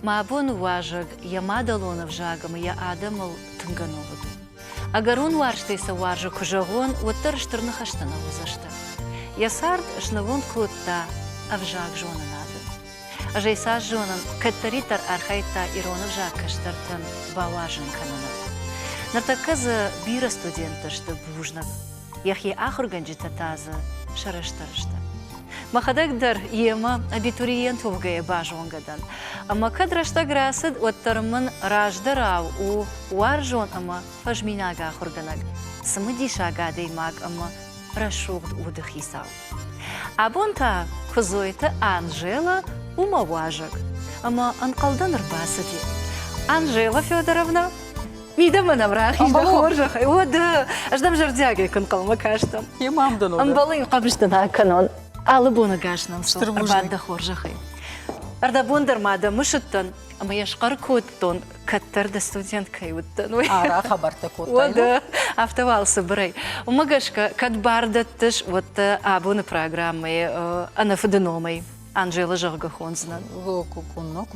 Мӕ абоны уазӕг йӕ мадӕлон ӕвзаг ӕмӕ йӕ адӕмыл тынг ӕнувыд у. Ӕгӕрон уарзтӕй сӕ уарзы куы зӕгъон, уӕддӕр стыр ныхӕстӕ нӕ уыдзысты. Йӕ цард снывонд кодта ӕвзагзонынады. Ӕз ӕй цас зонын, кӕддӕриддӕр архайдта ирон ӕвзаг кӕстӕртӕн бауарзын кӕныныл. Ныртӕккӕ дзы бирӕ студенттӕ сты бузныг, йӕхи ахуыргӕнджытӕ та дзы сӕрыстыр сты. Мӕхӕдӕг дӕр йемӕ абитуриент уӕвгӕйӕ базонгӕ дӕн. Ӕмӕ кӕд рӕстӕг рацыд, уӕддӕр мын раздӕрау у уарзон ӕмӕ фӕзминаг ахуыргӕнӕг, цымыдисаг адӕймаг ӕмӕ рӕсугъд уды хицау. Абон та Куыдзойты Анжела у мӕ уазӕг. Ӕмӕ ӕнхъӕлдӕн ӕрбацыди. Анжела Федоровна, мидӕмӕ нӕм рахиз дӕ хорзӕхӕй. Уӕдӕ, ӕз дӕм зӕрдиагӕй куы нхъӕлмӕ кастӕн. Йемӕ дын Ӕмбӕлы йын хъӕбысты нӕ кӕнон. Алы боны гас нӕм цу, ӕрбад дӕ хорзӕхӕй. Ӕрдӕбон дӕр ма дӕ мысыдтӕн ӕмӕ йӕ схъӕр кодтон, кӕддӕр дӕ студент кӕй уыдтӕн, уый. Арӕх хабӕрттӕ кодтай. Уӕдӕ, афтӕ уал цыбырӕй. Уымӕ гӕсгӕ, кӕд бар дӕттыс, уӕд дӕ абоны программӕйы ӕнӕфыды номӕй Анжела зӕгъгӕ хондзынӕн.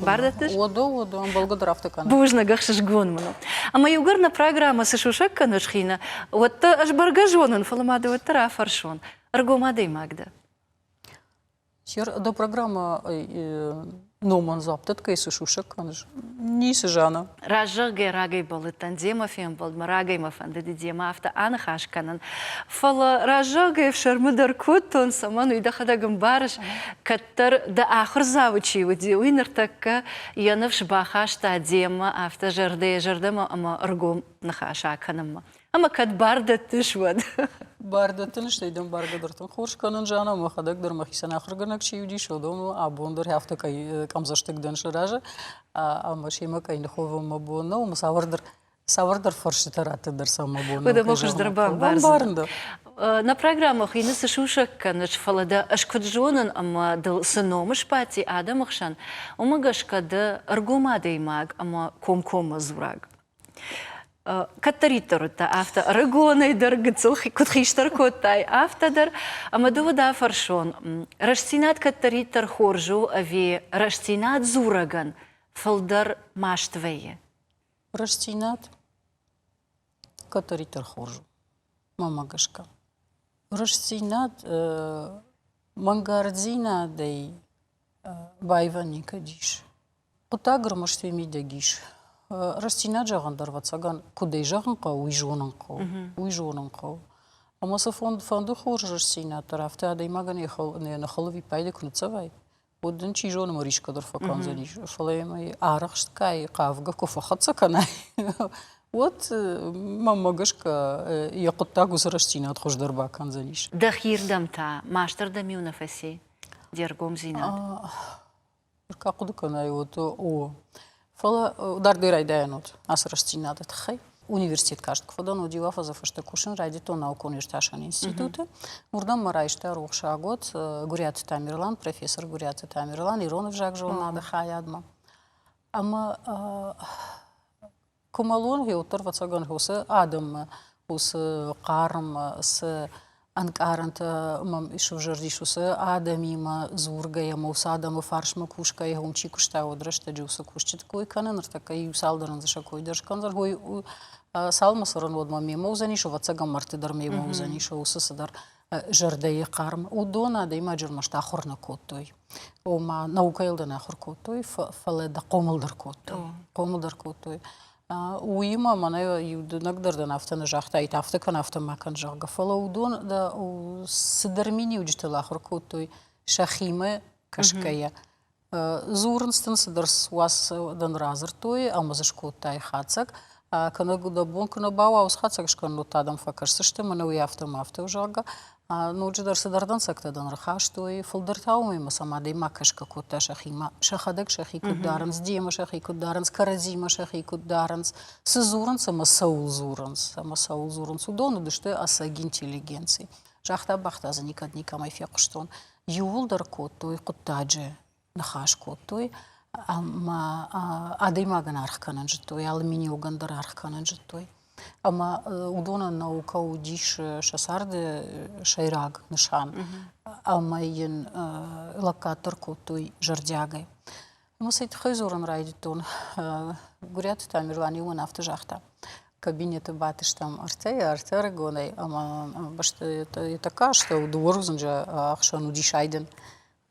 Бар дӕттыс? Уӕдӕ, уӕдӕ, ӕмбӕлгӕ дӕр афтӕ кӕнын. Бузныг, ӕхсызгон мын у. Ӕмӕ иугӕр нӕ программӕ цы сусӕг кӕныс хины, уӕд дӕ ӕз бӕргӕ зонын, фӕлӕ ма дӕ уӕддӕр афӕрсон. Ӕргом адӕймаг дӕ? Сер, дӕ программӕ номӕн дзуапп дӕтгӕй цы сусӕг кӕныс? Ницы зана. Раззӕгъгӕ рагӕй бӕллыдтӕн демӕ фембӕлдмӕ, рагӕй мӕ фӕндыди демӕ афтӕ аныхас кӕнын. Фӕлӕ раззӕгъгӕ ӕфсӕрмы дӕр кодтон, цӕмӕн, уый дӕхӕдӕг ӕмбарыс, кӕддӕр дӕ ахуырдзауы чи уыди, уый ныртӕккӕ йӕ ныфс бахаста демӕ афтӕ зӕрдӕйӕ зӕрдӕмӕ ӕмӕ ӕргом ныхас акӕнынмӕ. Ӕмӕ кӕд бар дӕттыс, уӕд? Бар дӕттын, стӕй дын баргӕ дӕр тынг хорз кӕнын, Жанна, мӕхӕдӕг дӕр мӕхицӕн ахуыргӕнӕг чи уыдис, уыдон абон дӕр афтӕ кӕй къӕмдзӕстыг дӕн сӕ разы, ӕмӕ семӕ кӕй ныховын мӕ бон нӕу, ӕмӕ цавӕрдӕр цавӕрдӕр фӕрстытӕ раттын дӕр сӕ мӕ бон нӕу. Уӕдӕ мӕ хуыздӕр бамбардзынӕ. Нӕ программӕ хуыйны цы сусӕг кӕныс, фӕлӕ дӕ ӕз куыд зонын ӕмӕ дыл цы ном сбадти адӕмы хсӕн, уымӕ гӕсгӕ дӕ ӕргом адӕймаг ӕмӕ комкоммӕ дзурӕг. Кӕддӕриддӕр уыдтӕ афтӕ ӕрыгонӕй дӕр, гыццыл куыд хистӕр кодтай, афтӕ дӕр. Ӕмӕ ды уӕд афӕрсон, рӕстдзинад кӕддӕриддӕр хорз у ӕви рӕстдзинад дзурӕгӕн фылдӕр маст вӕййы? Рӕстдзинад кӕддӕриддӕр хорз у, мӕнмӕ гӕсгӕ. Рӕстдзинад мӕнгарддзинадӕй байвӕн никӕд ис. Хъуыддаг ӕрмӕст уый мидӕг ис. Рӕстдзинад зӕгъын дӕр, ӕвӕццӕгӕн, куыд ӕй зӕгъын хъӕуы, уый зонын хъӕуы. Уый зонын хъӕуы. Ӕмӕ цы фӕнды хорз рӕстдзинад дӕр, афтӕ адӕймагӕн йӕ ныхыл ӕвиппайды куы ныццӕвай, уӕд дын чи зоны мӕ рисгӕ дӕр фӕкӕндзӕнис. Фӕлӕ йӕм ӕй арӕхстгай хъавгӕ куы фӕхӕццӕ кӕнай, уӕд мӕнмӕ гӕсгӕ йӕ хъуыддаг уыцы рӕстдзинад хуыздӕр бакӕндзӕнис. Дӕхирдӕм та мастӕрдӕм-иу нӕ фӕци де ргомдзинад? Ка хъуыды кӕнай, уӕд о. Фӕлӕ дардӕй райдайӕн уыд ацы рӕстдзинады тыххӕй. Университет каст куы фӕдӕн, уӕд иу афӕдзы фӕстӕ кусын райдыдтон наукон иртасӕн институты. Уырдӕм мӕ райста рухсагот Гуыриаты Тамерлан, профессор Гуыриаты Тамерлан, ирон ӕвзагзонынады хайадмӕ. Ӕмӕ Куы мӕлон, гъеуӕддӕр, ӕвӕццӕгӕн, уыцы адӕммӕ, уыцы хъарммӕ, цы ӕнкъарӕнтӕ мӕм сывзӕрдис, уыцы адӕмимӕ дзургӕйӕ ӕмӕ уыцы адӕмы фарсмӕ кусгӕйӕ, уым чи куыста, уӕд рӕстӕджы уыцы кусджыты кой кӕнын, ныртӕккӕ иу цалдӕрӕн дзы сӕ кой дӕр скӕндзӕн. Ой, цалынмӕ цӕрын, уӕдмӕ мемӕ уыдзӕнис, ӕвӕццӕгӕн, мӕрдты дӕр мемӕ уыдзӕнис, уыцы цыдӕр зӕрдӕйы хъарм. Уыдон адӕймаджы ӕрмӕст ахуыр нӕ кодтой. Ома наукӕйыл дӕр ахуыр кодтой, фӕлӕ дӕ хъомыл дӕр кодтой. Хъомыл дӕр кодтой. Уыимӕ мӕнӕ иу дынӕг дӕр дын афтӕ нӕ загътаид, афтӕ кӕн, афтӕ ма кӕн, зӕгъгӕ. Фӕлӕ уыдон дӕ цыдӕр миниуджытыл ахуыр кодтой сӕхимӕ кӕсгӕйӕ. Дзурынц дын цыдӕр уац дын радзырдтой ӕмӕ дзы скодтай хатдзӕг. Кӕнӕ дӕ бон куы нӕ бауа, уыцы хатдзӕг скӕнын, уӕд та адӕм фӕкӕсдзысты, мӕнӕ уый афтӕ ӕмӕ афтӕ у, зӕгъгӕ. Ноджыдӕр цыдӕр дӕнцӕгтӕ дын ӕрхастой. Фылдӕр та уымӕй ӕмӕ сӕм адӕймаг кӕсгӕ кодта сӕхимӕ. Сӕхӕдӕг сӕхи куыд дарынц, демӕ сӕхи куыд дарынц, кӕрӕдзимӕ сӕхи куыд дарынц, цы дзурынц ӕмӕ цӕуыл дзурынц, ӕмӕ цӕуыл дзурынц. Уыдон уыдысты ӕцӕг интеллигенци. Загъта, бӕхтӕ дзы никӕд никӕмӕй фехъуыстон. Иууылдӕр кодтой хъуыддаджы, ныхас кодтой ӕмӕ адӕймагӕн аргъ кӕнын зыдтой, алы миниуӕгӕн дӕр аргъ кӕнын зыдтой. Ӕмӕ уыдонӕн наукӕ уыдис сӕ царды сӕйраг нысан ӕмӕ йын лӕггад дӕр кодтой зӕрдиагӕй. Ӕмӕ цӕй тыххӕй дзурын райдыдтон? Гуырӕты Тамерлан иуӕн афтӕ загъта. Кабинеты бадтыстӕм ӕртӕйӕ, ӕртӕ ӕрыгонӕй, ӕмӕ бӕсты тӕккӕ астӕу дыууӕ рудзынджы ӕхсӕн уыдис айдӕн.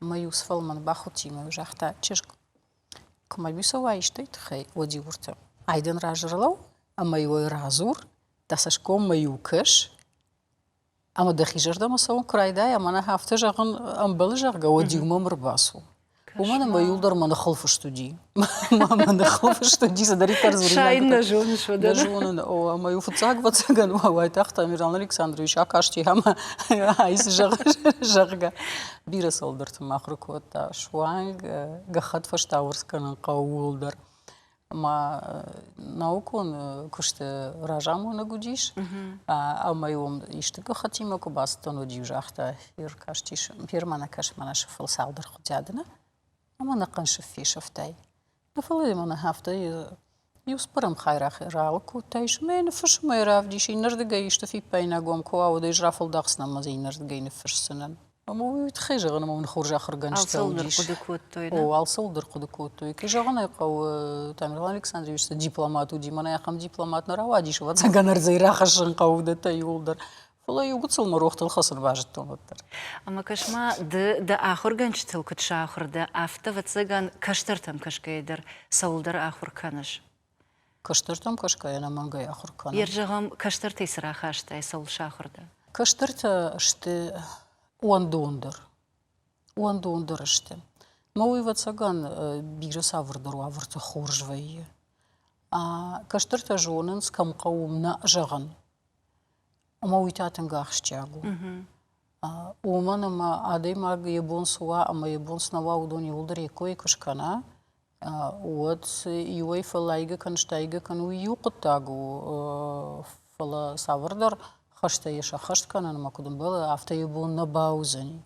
Ӕмӕ иу сфӕлмӕн бахудти ӕмӕ загъта, чызг, куы мӕ бицӕуа истӕй тыххӕй, уӕд-иу уыртӕ айдӕн раз ӕрлӕуу ӕмӕ-иу ӕй радзур, дӕ цӕсгоммӕ-иу кӕс, Ӕмӕ дӕхи зӕрдӕмӕ цӕуын куы райдайа, мӕнӕ афтӕ зӕгъын ӕмбӕлы, зӕгъгӕ, уӕд-иу мӕм ӕрбацу. Уымӕн ӕмӕ иуылдӕр мӕ ныхыл фыст уыди. Мӕ ныхыл фыст уыди, цыдӕриддӕр дзуринаг. Сайын нӕ зоныс, уӕдӕ? Нӕ зонын. О, ӕмӕ-иу фыццаг, ӕвӕццӕгӕн, уайтагъд Амиран Александрович акасти ӕмӕ айс, зӕгъгӕ. Бирӕ цӕуылдӕрты мӕ ахуыр кодта. Суанг гӕххӕтт фӕстауӕрц кӕнын хъӕуы ууыл дӕр. Ӕмӕ наукон куысты разамонӕг уыдис, ӕмӕ-иу ӕм исты гӕххӕттимӕ куы бацыдтӕн, уӕд-иу загъта, ӕркастис, фермӕ кӕс, мӕнӕ сыфыл цалдӕр хъуыдиады нӕ, ӕмӕ ӕнӕхъӕн сыф фесӕфтай. Нӕ фӕлӕ мӕнӕ афтӕ иу цыппӕрӕм хай ралыг кодтаис ӕмӕ йӕ ныффысс ӕмӕ йӕ равдис, иннӕрдыгӕй исты фиппаинаг уӕм куы уа, уӕд ӕз рафӕлдахдзынӕн ӕмӕ дзы иннӕрдыгӕй ныффысдзынӕн. Ӕмӕ уый тыххӕй зӕгъын, ӕмӕ уын хорз ахуыргӕнджытӕ Алцӕуыл дӕр уыдис. хъуыды кодтой, О, алцӕуыл дӕр хъуыды кодтой. Кӕй зӕгъын ӕй хъӕуы, Тамерлан Александрович цы дипломат уыди, мӕнӕ ахӕм дипломат нӕ рауадис, ӕвӕццӕгӕн ӕрдзӕй рахӕссын хъӕуы уыдӕттӕ иууылдӕр. Фӕлӕ иу гыццыл мӕ рохтыл хӕцын базыдтон уӕддӕр. Ӕмӕ кӕс-ма, ды дӕ ахуыргӕнджытыл куыд сахуыр дӕ, афтӕ, ӕвӕццӕгӕн, кӕстӕртӕм кӕсгӕйӕ дӕр цӕуылдӕр ахуыр кӕныс. Кӕстӕртӕм кӕсгӕйӕ ӕнӕмӕнгӕй ахуыр кӕнын. Йе зӕгъӕм, кӕстӕртӕй цы рахастай, цӕуыл сахуыр дӕ? Кӕстӕртӕ сты уӕндондӕр. Уӕндондӕр сты. Мӕ уый, ӕвӕццӕгӕн, бирӕ цавӕрдӕр уавӕрты хорз вӕййы. Кӕстӕртӕ зонынц, кӕм хъӕуы нӕ зӕгъын. Ӕмӕ уый та тынг ахсджиаг у. Уымӕн ӕмӕ адӕймаг йӕ бон цы уа ӕмӕ йӕ бон цы нӕ уа, уыдон иууылдӕр йе ккойы куы скӕна, уӕд иуӕй фӕллайгӕ кӕн, стайгӕ кӕн, уый иу хъуыддаг у, фӕлӕ цавӕрдӕр хӕстӕ йӕ сӕххӕст кӕнынмӕ куыд ӕмбӕлы, афтӕ йӕ бон нӕ бауыдзӕни.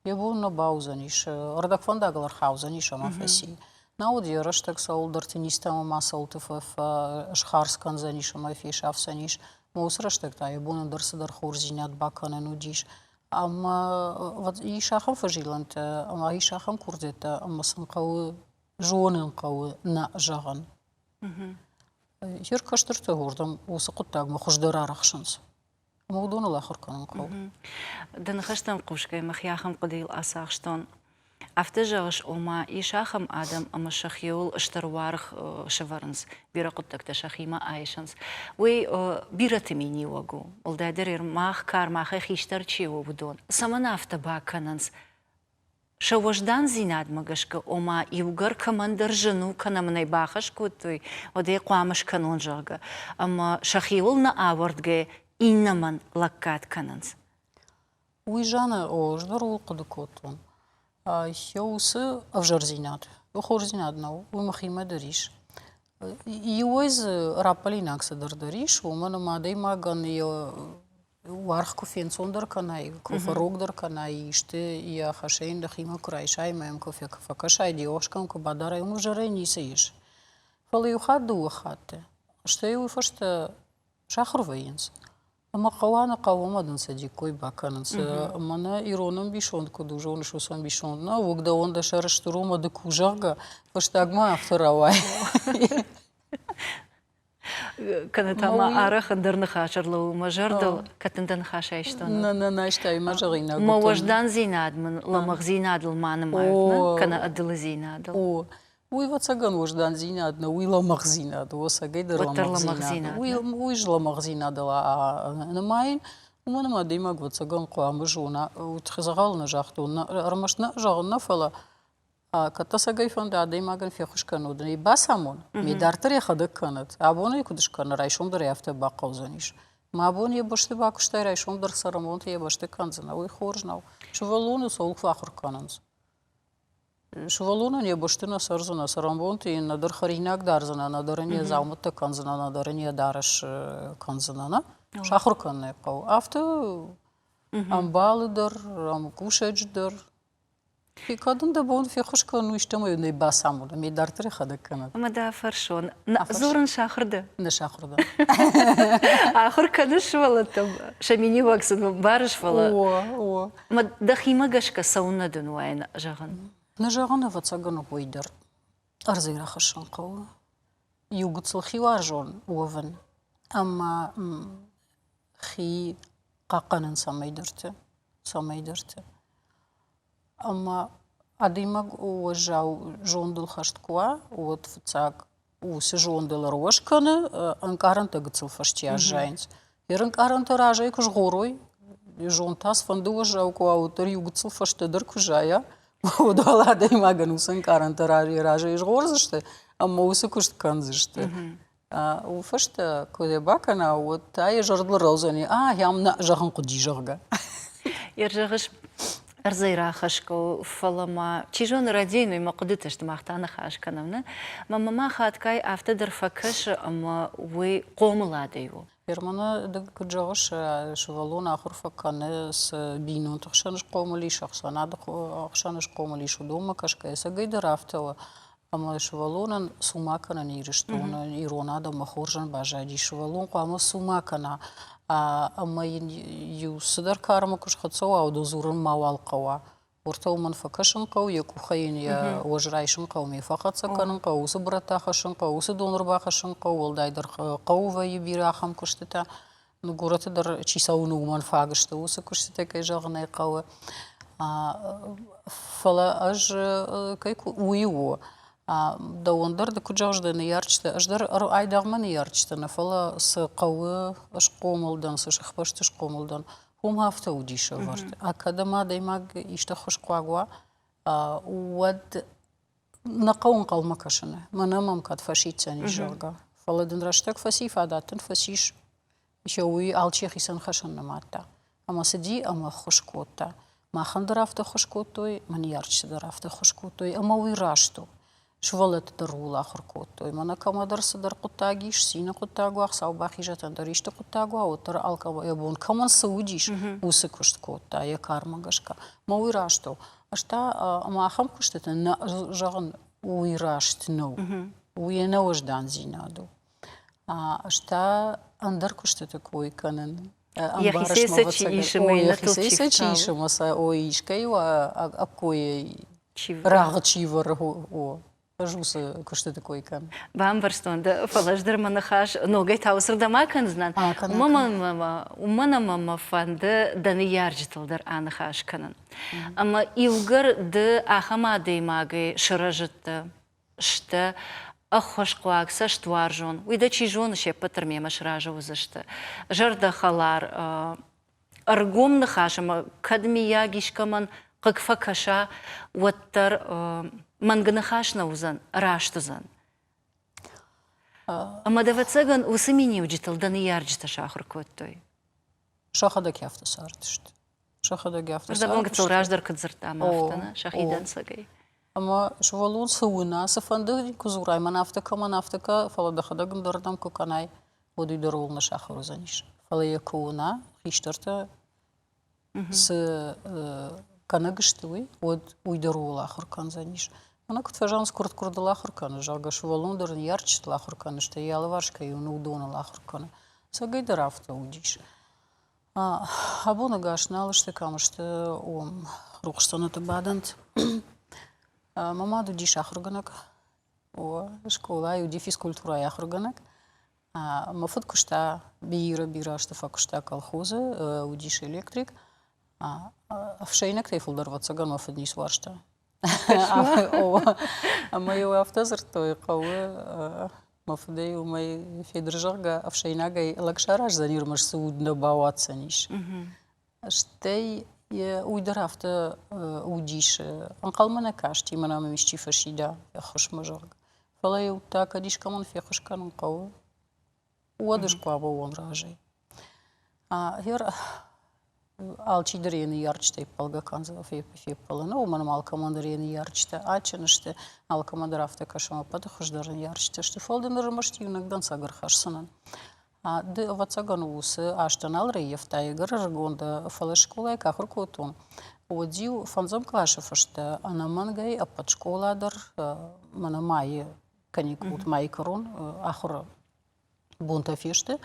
Йӕ бон нӕ бауыдзӕнис, ӕрдӕгфӕндагыл ӕрхаудзӕнис ӕмӕ фӕци. Науӕд йӕ рӕстӕг цӕуылдӕрты низтӕ ӕмӕ ма цӕуылты схардз кӕндзӕнис ӕмӕ фесафдзӕнис. Ӕмӕ уыцы рӕстӕг та йӕ бон ӕндӕр цыдӕр хорздзинад бакӕнын уыдис. Ӕмӕ ис ахӕм фӕзилӕнтӕ ӕмӕ ис ахӕм курдиӕттӕ, ӕмӕ сын хъӕуы зонын хъӕуы нӕ зӕгъын. Йе ркӕстӕртӕ уырдӕм уыцы хъуыддагмӕ хуыздӕр арӕхсынц. Ӕмӕ уыдоныл ахуыр кӕнын хъӕуы. Дӕ ныхӕстӕм хъусгӕйӕ мӕхи ахӕм хъуыдыйыл ацахстон. Афтӕ зӕгъыс, ома ис ахӕм адӕм, ӕмӕ сӕхиуыл стыр уаргъ сӕвӕрынц, бирӕ хъуыддӕгтӕ сӕхимӕ айсынц. Уый бирӕты миниуӕг у, уӕлдайдӕр мах кар, махӕй хистӕр чи у, уыдон. Цӕмӕн афтӕ бакӕнынц? Сӕ уӕздандзинадмӕ гӕсгӕ, ома иугӕр кӕмӕндӕр зын у кӕнӕ мын ӕй бахӕс кодтой, уӕд ӕй хъуамӕ скӕнон, зӕгъгӕ, ӕмӕ сӕхиуыл нӕ ауӕрдгӕйӕ иннӕмӕн лӕггад кӕнынц. Уый Жаннӕ, о, ӕз дӕр ууыл хъуыды кодтон. Йӕ уыцы ӕвзӕрдзинад, хорздзинад нӕу, уый мӕхимӕ дӕр ис. Иуӕй дзы раппӕлинаг цыдӕр дӕр ис, уымӕн ӕмӕ адӕймагӕн йӕ уаргъ куы фенцондӕр кӕнай, куы фӕрогдӕр кӕнай, исты йӕ хӕсӕй йын дӕхимӕ куы райсай ӕмӕ йӕм куы фӕкӕсай, де уӕхскӕм куы бадарай, уым ӕвзӕрӕй ницы ис. Фӕлӕ иу хатт, дыууӕ хатты. Стӕй уый фӕстӕ сахуыр вӕййынц. Ӕмӕ хъӕуа нӕ хъӕуы ӕмӕ дын сӕ диккой бакӕнынц. Мӕнӕ ирон ӕмбисонд куыд у, зоныс уыцы ӕмбисонд, нӕ, уыг дӕуӕн дӕ сӕрыстыр у ӕмӕ ды ку, зӕгъгӕ, фӕстагмӕ афтӕ рауайы. Кӕнӕ та ма арӕх ӕндӕр ныхас ӕрлӕууы мӕ зӕрдыл, кӕд дын дӕ ныхас айстон. Нӕ, нӕ, нӕ айстай, мӕ зӕгъинаг. Мӕ уӕздандзинад мын лӕмӕгъдзинадыл ма нымайут, нӕ? Кӕнӕ ӕдылыдзинадыл. О, Уый ӕвӕццӕгӕн уӕздандзинад нӕ, уый лӕмӕгъдзинад у, ӕцӕгӕйдӕр лӕмӕгъдзинад. Уый, уый лӕмӕгъдзинадыл нымайын, уымӕн ӕмӕ адӕймаг ӕвӕццӕгӕн хъуамӕ зона, дзӕгъӕлы нӕ загътон, ӕрмӕст нӕ зӕгъын нӕ, фӕлӕ кӕд ӕцӕгӕй фӕнды адӕймагӕн феххуыс кӕнын, ӕй бацамон, ме дарддӕр йӕхӕдӕг кӕнӕд. Абон ӕй куыд скӕна, райсом дӕр ӕй афтӕ бахъӕудзӕнис. Мӕ бон йӕ бӕсты бакуыстай, райсом дӕр цӕрӕнбонты йӕ бӕсты кӕндзынӕ, уый хорз нӕу. Сывӕллоны цӕуыл фӕахуыр кӕнынц? Сывӕллонӕн йӕ бӕсты нӕ цӕрдзынӕ, цӕрӕнбонты йын нӕдӕр хӕринаг дардзынӕ, нӕдӕр ын йӕ дзаумӕттӕ кӕндзынӕ, нӕдӕр ын йӕ дарӕс кӕндзынӕ, нӕ? Сахуыр кӕнын ӕй хъӕуы. Афтӕ ӕмбалы дӕр, ӕмкусӕджы дӕр. Кӕд ын дӕ бон феххуыс кӕнын у, истӕмӕй йын ӕй бацамон, ӕмӕ дарддӕр йӕхӕдӕг кӕнӕд. Ӕмӕ дӕ фӕрсон, дзурын сахуыр дӕ? Нӕ сахуыр дӕн. Ахуыр кӕныс сывӕллӕттӕм, сӕ миниуӕг сын барыс, фӕлӕ О, о. Ӕмӕ дӕхимӕ гӕсгӕ цӕуылнӕ дын уайын зӕгъын? Нӕ зӕгъын, ӕвӕццӕгӕн, уый дӕр. Ӕрдзӕй рахӕссын хъӕуы. Иу гыццыл хиуарзон уӕвын ӕмӕ хи хъахъхъӕнын цӕмӕйдӕрты, цӕмӕйдӕрты. Ӕмӕ адӕймаг уӕззау зондыл хӕст куы уа, уӕд фыццаг уыцы зондыл ӕруӕз кӕны, ӕнкъарӕнтӕ гыццыл фӕсте аззайынц. Йе рынкъарӕнтӕ разӕй куы згъорой, зонд та цыфӕнды уӕззау куы уа, уӕддӕр иу гыццыл фӕстӕдӕр куы зайа, уӕд уал адӕймагӕн уыцы ӕнкъарӕнтӕ разӕй згъордзысты ӕмӕ уыцы куыст кӕндзысты. Уый фӕстӕ куы йӕ бакӕна, уӕд та йӕ зӕрдыл ӕрлӕудзӕни, а, ам нӕ зӕгъын хъуыди, зӕгъгӕ. Йе зӕгъыс, ӕрдзӕй рахӕсгӕ у, фӕлӕ ма, чи зоны, рӕдийын уый мӕ хъуыдыты сты, мах та ныхас кӕнӕм, нӕ? Мӕнмӕ ма хатгай афтӕ дӕр фӕкӕсы, ӕмӕ уый хъомыладӕй у. Германы, ды куыд зӕгъыс, сывӕллон ахуыр фӕкӕны, цы бинонты хсӕн схъомыл ис, ӕхсӕнады хсӕн схъомыл ис, уыдонмӕ кӕсгӕ, ӕцӕгӕйдӕр афтӕ у. Ӕмӕ сывӕллонӕн цума кӕнын Ирыстоны ирон адӕммӕ хорзӕн баззади. Сывӕллон хъуамӕ цума кӕна ӕмӕ йын иу цыдӕр кармӕ куы схӕццӕ уа, уӕд дзурын мауал хъӕуа. Уӕртӕ уымӕн фӕкӕсын хъӕуы, йӕ къухӕй йын йӕ уӕз райсын хъӕуы, ме фӕхӕццӕ кӕнын хъӕуы, уыцы бырӕттӕ хӕссын хъӕуы, уыцы дон ӕрбахӕссын хъӕуы, уӕлдайдӕр хъӕуы вӕййы бирӕ ахӕм куыстытӕ. Горӕты дӕр чи цӕуыны, уымӕн фаг сты уыцы куыстытӕ, кӕй зӕгъын ӕй хъӕуы. Фӕлӕ ӕз кӕй уый у, дӕуӕн дӕр ды куыд зӕгъыс дӕ ныййарджытӕ, ӕз дӕр айдагъ мӕ ныййарджытӕ нӕ, фӕлӕ цы хъӕуы схъомыл дӕн, цы сыхбӕсты схъомыл дӕн, уым афтӕ уыдис ӕвӕрд. А кӕд ӕмӕ адӕймаг исты ӕххуысхъуаг уа, уӕд нӕ хъӕуы ӕнхъӕлмӕ кӕсыны. Мӕнӕ мӕм кӕд фӕсиддзӕнис, зӕгъгӕ. Фӕлӕ дын рӕстӕг фӕци, фадат дын фӕцис, ӕмӕ уый алчи хицӕн хӕсӕн нымадта. Ӕмӕ цыди ӕмӕ ӕххуыс кодта. Махӕн дӕр афтӕ ӕххуыс кодтой, мӕ ныййарджытӕ дӕр афтӕ ӕххуыс кодтой, ӕмӕ уый раст у. Сывӕллӕтты дӕр ууыл ахуыр кодтой. Мӕнӕ кӕмӕдӕр цыдӕр хъуыддаг ис, цины хъуыддаг уа, Хуыцау бахизӕд ӕндӕр исты хъуыддаг уа, уӕддӕр алкӕмӕ йӕ бон кӕмӕн цы уыдис, уыцы куыст кодта йӕ кармӕ гӕсгӕ. Мӕ уый раст у. Ӕз та ӕмӕ ахӕм куыстыты нӕ зӕгъын, уый раст нӕу. Уый ӕнӕуӕздандзинад у. Ӕз та ӕндӕр куыстыты кой кӕнын. Йӕхицӕй сӕ чи исы, мӕ иннӕтыл чи фтауы. Чи исы, мӕ сӕ о искӕй ӕккойы рагъы чи вӕры, о. Ӕз уыцы куыстыты кой кӕнын. Бамбӕрстон дӕ, фӕлӕ ӕз дӕр мӕ ныхас ногӕй та уыцырдӕм акӕндзынӕн. Уымӕн ӕмӕ мӕ фӕнды дӕ ныййарджытыл дӕр аныхас кӕнын. Ӕмӕ иугӕр ды ахӕм адӕймагӕй сырӕзыдтӕ, сты ӕххуысхъуаг, цӕстуарзон, уый дӕ чи зоны, се ппӕт дӕр мемӕ сразы уыдзысты. Зӕрдӕхӕлар, ӕргом ныхас ӕмӕ кӕд миййаг искӕмӕн хъыг фӕкӕса, уӕддӕр мӕнг ныхас нӕ уыдзӕн, раст уыдзӕн. Ӕмӕ дӕ, ӕвӕццӕгӕн, уыцы миниуджытыл дӕ ныййарджытӕ сахуыр кодтой. Сӕхӕдӕг афтӕ цардысты. Сӕхӕдӕг афтӕ цардысты. Гыццыл раздӕр куыд дзырдтам, афтӕ нӕ, сӕхи дӕнцӕгӕй. Ӕмӕ сывӕллон цы уына, цыфӕнды куы дзурай, мӕн афтӕ кӕ, мӕн афтӕ кӕ, фӕлӕ дӕхӕдӕг ӕндӕрырдӕм куы кӕнай, уӕд уый дӕр ууыл нӕ сахуыр уыдзӕнис. Фӕлӕ йӕ куы уына, хистӕртӕ цы кӕнӕг сты, уый, уӕд уый дӕр ууыл ахуыр кӕндзӕнис. Мӕнӕ куыд фӕзӕгъынц, куырд куырдыл ахуыр кӕны, зӕгъгӕ, сывӕллон дӕр ныййарджытыл ахуыр кӕны, стӕй йӕ алыварс кӕй уыны, уыдоныл ахуыр кӕны. Цӕгӕй дӕр афтӕ уыдис. Абон ӕгас нал сты, кӕм сты, уым рухс дзӕнӕты бадӕнт. Мӕ мад уыдис ахуыргӕнӕг. О, скъолайы уыди физкультурӕйы ахуыргӕнӕг. Мӕ фыд куыста бирӕ-бирӕ азты фӕкуыста колхозы, уыдис электрик. Ӕфсӕйнӕгтӕй фылдӕр, ӕвӕццӕгӕн, мӕ фыд ницы уарзта. Ӕмӕ-иу афтӕ дзырдтой хъӕуы мӕ фыдӕй уымӕй Федыр, зӕгъгӕ, ӕфсӕйнагӕй лӕг сараздзӕни, ӕрмӕст дзы уд нӕ бауадздзӕнис. Стӕй уый дӕр афтӕ уыдис. Ӕнхъӕлмӕ нӕ касти, мӕнӕ мӕм исчи фӕсида ӕххуысмӕ, зӕгъгӕ. Фӕлӕ-иу та кӕд искӕмӕн феххуыс кӕнын хъӕуы, уӕд ӕз хъуамӕ уон разӕй. Гъер алчидӕр йӕ ныййарджытӕй ӕппӕлгӕ кӕндзӕн, феппӕлын, уымӕн ӕмӕ алкӕмӕн дӕр йӕ ныййарджытӕ адджын сты, алкӕмӕн дӕр афтӕ кӕсы, ӕмӕ ӕппӕты хуыздӕр ныййарджытӕ сты, фӕлӕ дын ӕрмӕст иунӕг дӕнцӕг ӕрхӕсдзынӕн. Ды, ӕвӕццӕгӕн, уыцы азтӕ нал рӕййӕфтай, ӕгӕр ӕрыгон дӕ, фӕлӕ скъолайы куы ахуыр кодтон, уӕд-иу фӕндзӕм къласы фӕстӕ ӕнӕмӕнгӕй ӕппӕт скъола дӕр мӕнӕ майы каникулты, майы кӕрон ахуыры бонтӕ фесты,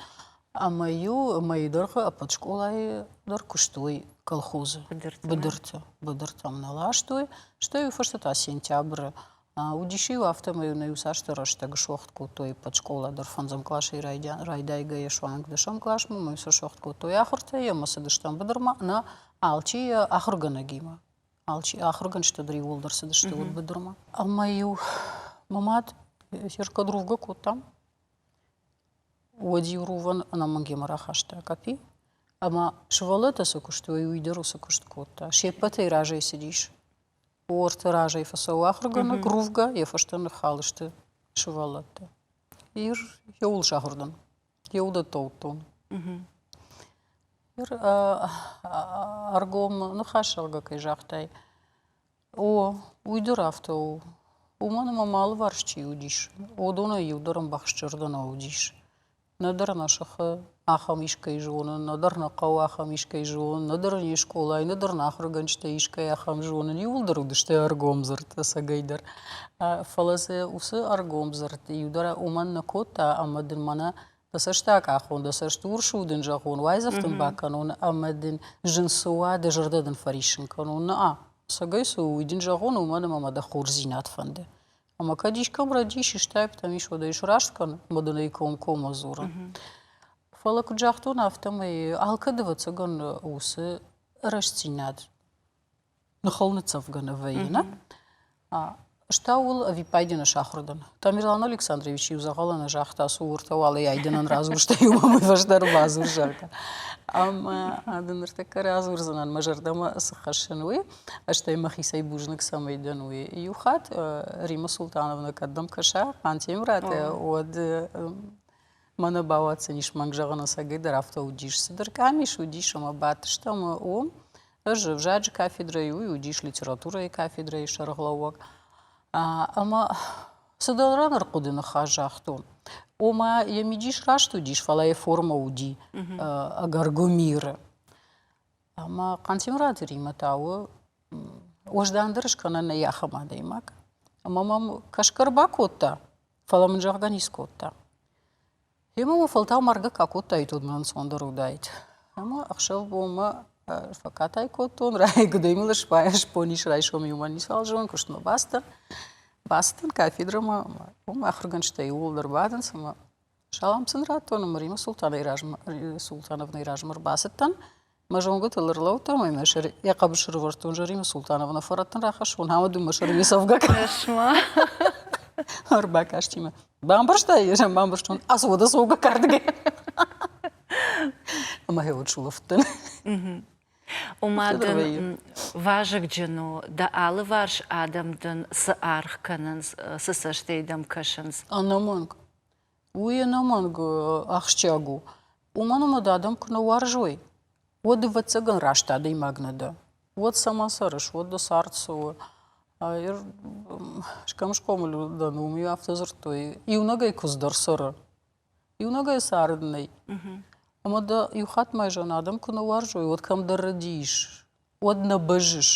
ӕмӕ-иу мӕйы дӕргъы ӕппӕт скъолайы дӕр куыстой колхозы быдырты. Быдыртӕм нӕ ластой, стӕй уый фӕстӕ та сентябры. Уыдис-иу афтӕмӕй нӕ иуцасдӕр рӕстӕг суӕгъд кодтой ӕппӕт скъола дӕр фӕндзӕм къласӕй райдайгӕйӕ суанг дӕсӕм къласмӕ ӕмӕ сӕ суӕгъд кодтой ахуыртӕй ӕмӕ цыдыстӕм быдырмӕ. Нӕ алчи йӕ ахуыргӕнӕгимӕ. Алчи ахуыргӕнджытӕ дӕр иууылдӕр цыдысты уыд быдырмӕ. Ӕмӕ-иу мӕ мад серкодрувгӕ кодта. Уӕд-иу рувӕн ӕнӕмӕнг йемӕ рахаста къӕпи. Ӕмӕ сывӕллӕттӕ цы куыстой, уый дӕр уыцы куыст кодта. Се ппӕтӕй разӕй цыдис. Уорты разӕй фӕцӕуы ахуыргӕнӕг рувгӕ, йӕ фӕстӕ ныххал сты сывӕллӕттӕ. Ир еуыл сахуыр дӕн, еу уыдӕттӕ уыдтон. Ир ӕргом ныхас зӕгъгӕ кӕй загътай, о, уый дӕр афтӕ у. Уымӕн ӕмӕ мӕ алыварс чи уыдис, уыдонӕй иу дӕр ӕмбӕхстзӕрдӕ нӕ уыдис. Нӕдӕр нӕ сыхы ахӕм искӕй зонын, нӕдӕр нӕ хъӕуы ахӕм искӕй зонын, нӕдӕр не скъолайы, нӕдӕр нӕ ахуыргӕнджытӕ искӕй ахӕм зонын. Иууылдӕр уыдысты ӕргомдзырд ӕцӕгӕйдӕр. Фӕлӕ дзы уыцы ӕргомдзырд иу дӕр уымӕн нӕ кодта, ӕмӕ дын мӕнӕ дӕ цӕст акъахон, дӕ цӕст урс у дын зӕгъон, уайдзӕф дын бакӕнон ӕмӕ дын зын цы уа, дӕ зӕрдӕ дын фӕриссын кӕнон. Нӕ, ӕцӕгӕй цы у, уый дын зӕгъон, уымӕн ӕмӕ мӕ дӕ хорздзинад фӕнды. Ӕмӕ кӕд искӕм рӕдис, истӕй ис, уӕд ӕй сраст кӕн, ӕмӕ дын ӕй комкоммӕ дзурын. Фӕлӕ куыд загътон, афтӕмӕй алкӕд, ӕвӕццӕгӕн, уыцы рӕстдзинад ныхыл ныццӕвгӕ нӕ вӕййы, нӕ? Ӕз та ууыл ӕвиппайды нӕ сахуыр дӕн. Тамерлан Александрович-иу дзӕгъӕлы нӕ загъта, цы уыртӕ уӕле айдӕнӕн радзурстӕ, иу мӕм уый фӕстӕ ӕрбадзур, зӕгъгӕ. Ӕмӕ дын ныртӕккӕ радзурдзынӕн, мӕ зӕрдӕмӕ цы хӕссын, уый. Стӕй мӕхицӕй бузныг цӕмӕй дӕн, уый. Иу хатт Рима Султановна кӕд дӕм кӕса, Хъантемыраты, уӕд мӕнӕ бауадздзӕнис мӕнг зӕгъын, ӕцӕгӕй дӕр афтӕ уыдис. Цыдӕр къамис уыдис ӕмӕ бадтыстӕм уым. Ӕз ӕвзаджы кафедрӕйы, уый уыдис литературӕйы кафедрӕйы сӕргълӕууӕг. Ӕмӕ цыдӕр ӕнӕрхъуыды ныхас загътон. Ома йӕ мидис раст уыдис, фӕлӕ йӕ формӕ уыди ӕгӕр гуымиры. Ӕмӕ Хъантемыраты Римӕ та у уӕздандӕр скӕнӕн нӕй ахӕм адӕймаг. Ӕмӕ мӕм кӕсгӕ ӕрбакодта, фӕлӕ мын зӕгъгӕ ницы кодта. Гъемӕ мӕ фӕлтау маргӕ куы акодтаид, уӕд мын ӕнцондӕр уыдаид. Ӕмӕ ӕхсӕв-бонмӕ фӕкатай кодтон, райгуыдӕй мыл сбон ис райсом иумӕ ницуал зон, куыстмӕ бацыдтӕн. Бацыдтӕн кафедрӕмӕ, уым ахуыргӕнджытӕ иууылдӕр бадынц ӕмӕ Салам сын радтон ӕмӕ Римӕ Султанӕй размӕ, Султановнӕй размӕ ӕрбацыдтӕн. Мӕ зонгӕтыл ӕрлӕудтӕн ӕмӕ мӕ сӕр йӕ хъӕбысы ӕрывӕрдтон, Римӕ Султановна, фӕрӕт дын рахӕссон, ӕмӕ дын мӕ сӕр не цӕвгӕ Кӕс-ма. Ӕрбакасти мӕ. Бамбӕрстай? Ӕз ӕм бамбӕрстон. Ацы уӕдӕ цӕугӕ кардгӕ. Ӕмӕ гъе сулӕфыдтӕн. Ома дын вазыгджын у, дӕ алыварс адӕм дын цы аргъ кӕнынц, цы цӕстӕй дӕм кӕсынц? Ӕнӕмӕнг. Уый ӕнӕмӕнг ахсджиаг у. Уымӕн ӕмӕ дӕ адӕм куы нӕ уарзой, уӕд, ӕвӕццӕгӕн, раст адӕймаг нӕ дӕ. Уӕд цӕмӕ цӕрыс, уӕд дӕ цард цы у? Кӕм схъомыл дӕн, уым-иу афтӕ дзырдтой, иунӕгӕй куыдз дӕр цӕры. Иунӕгӕй цард нӕй. Ӕмӕ дӕ иу хатт ма зӕгъын, адӕм куы нӕ уарзой, уӕд кӕмдӕр рӕдийыс, уӕд нӕ бӕззыс.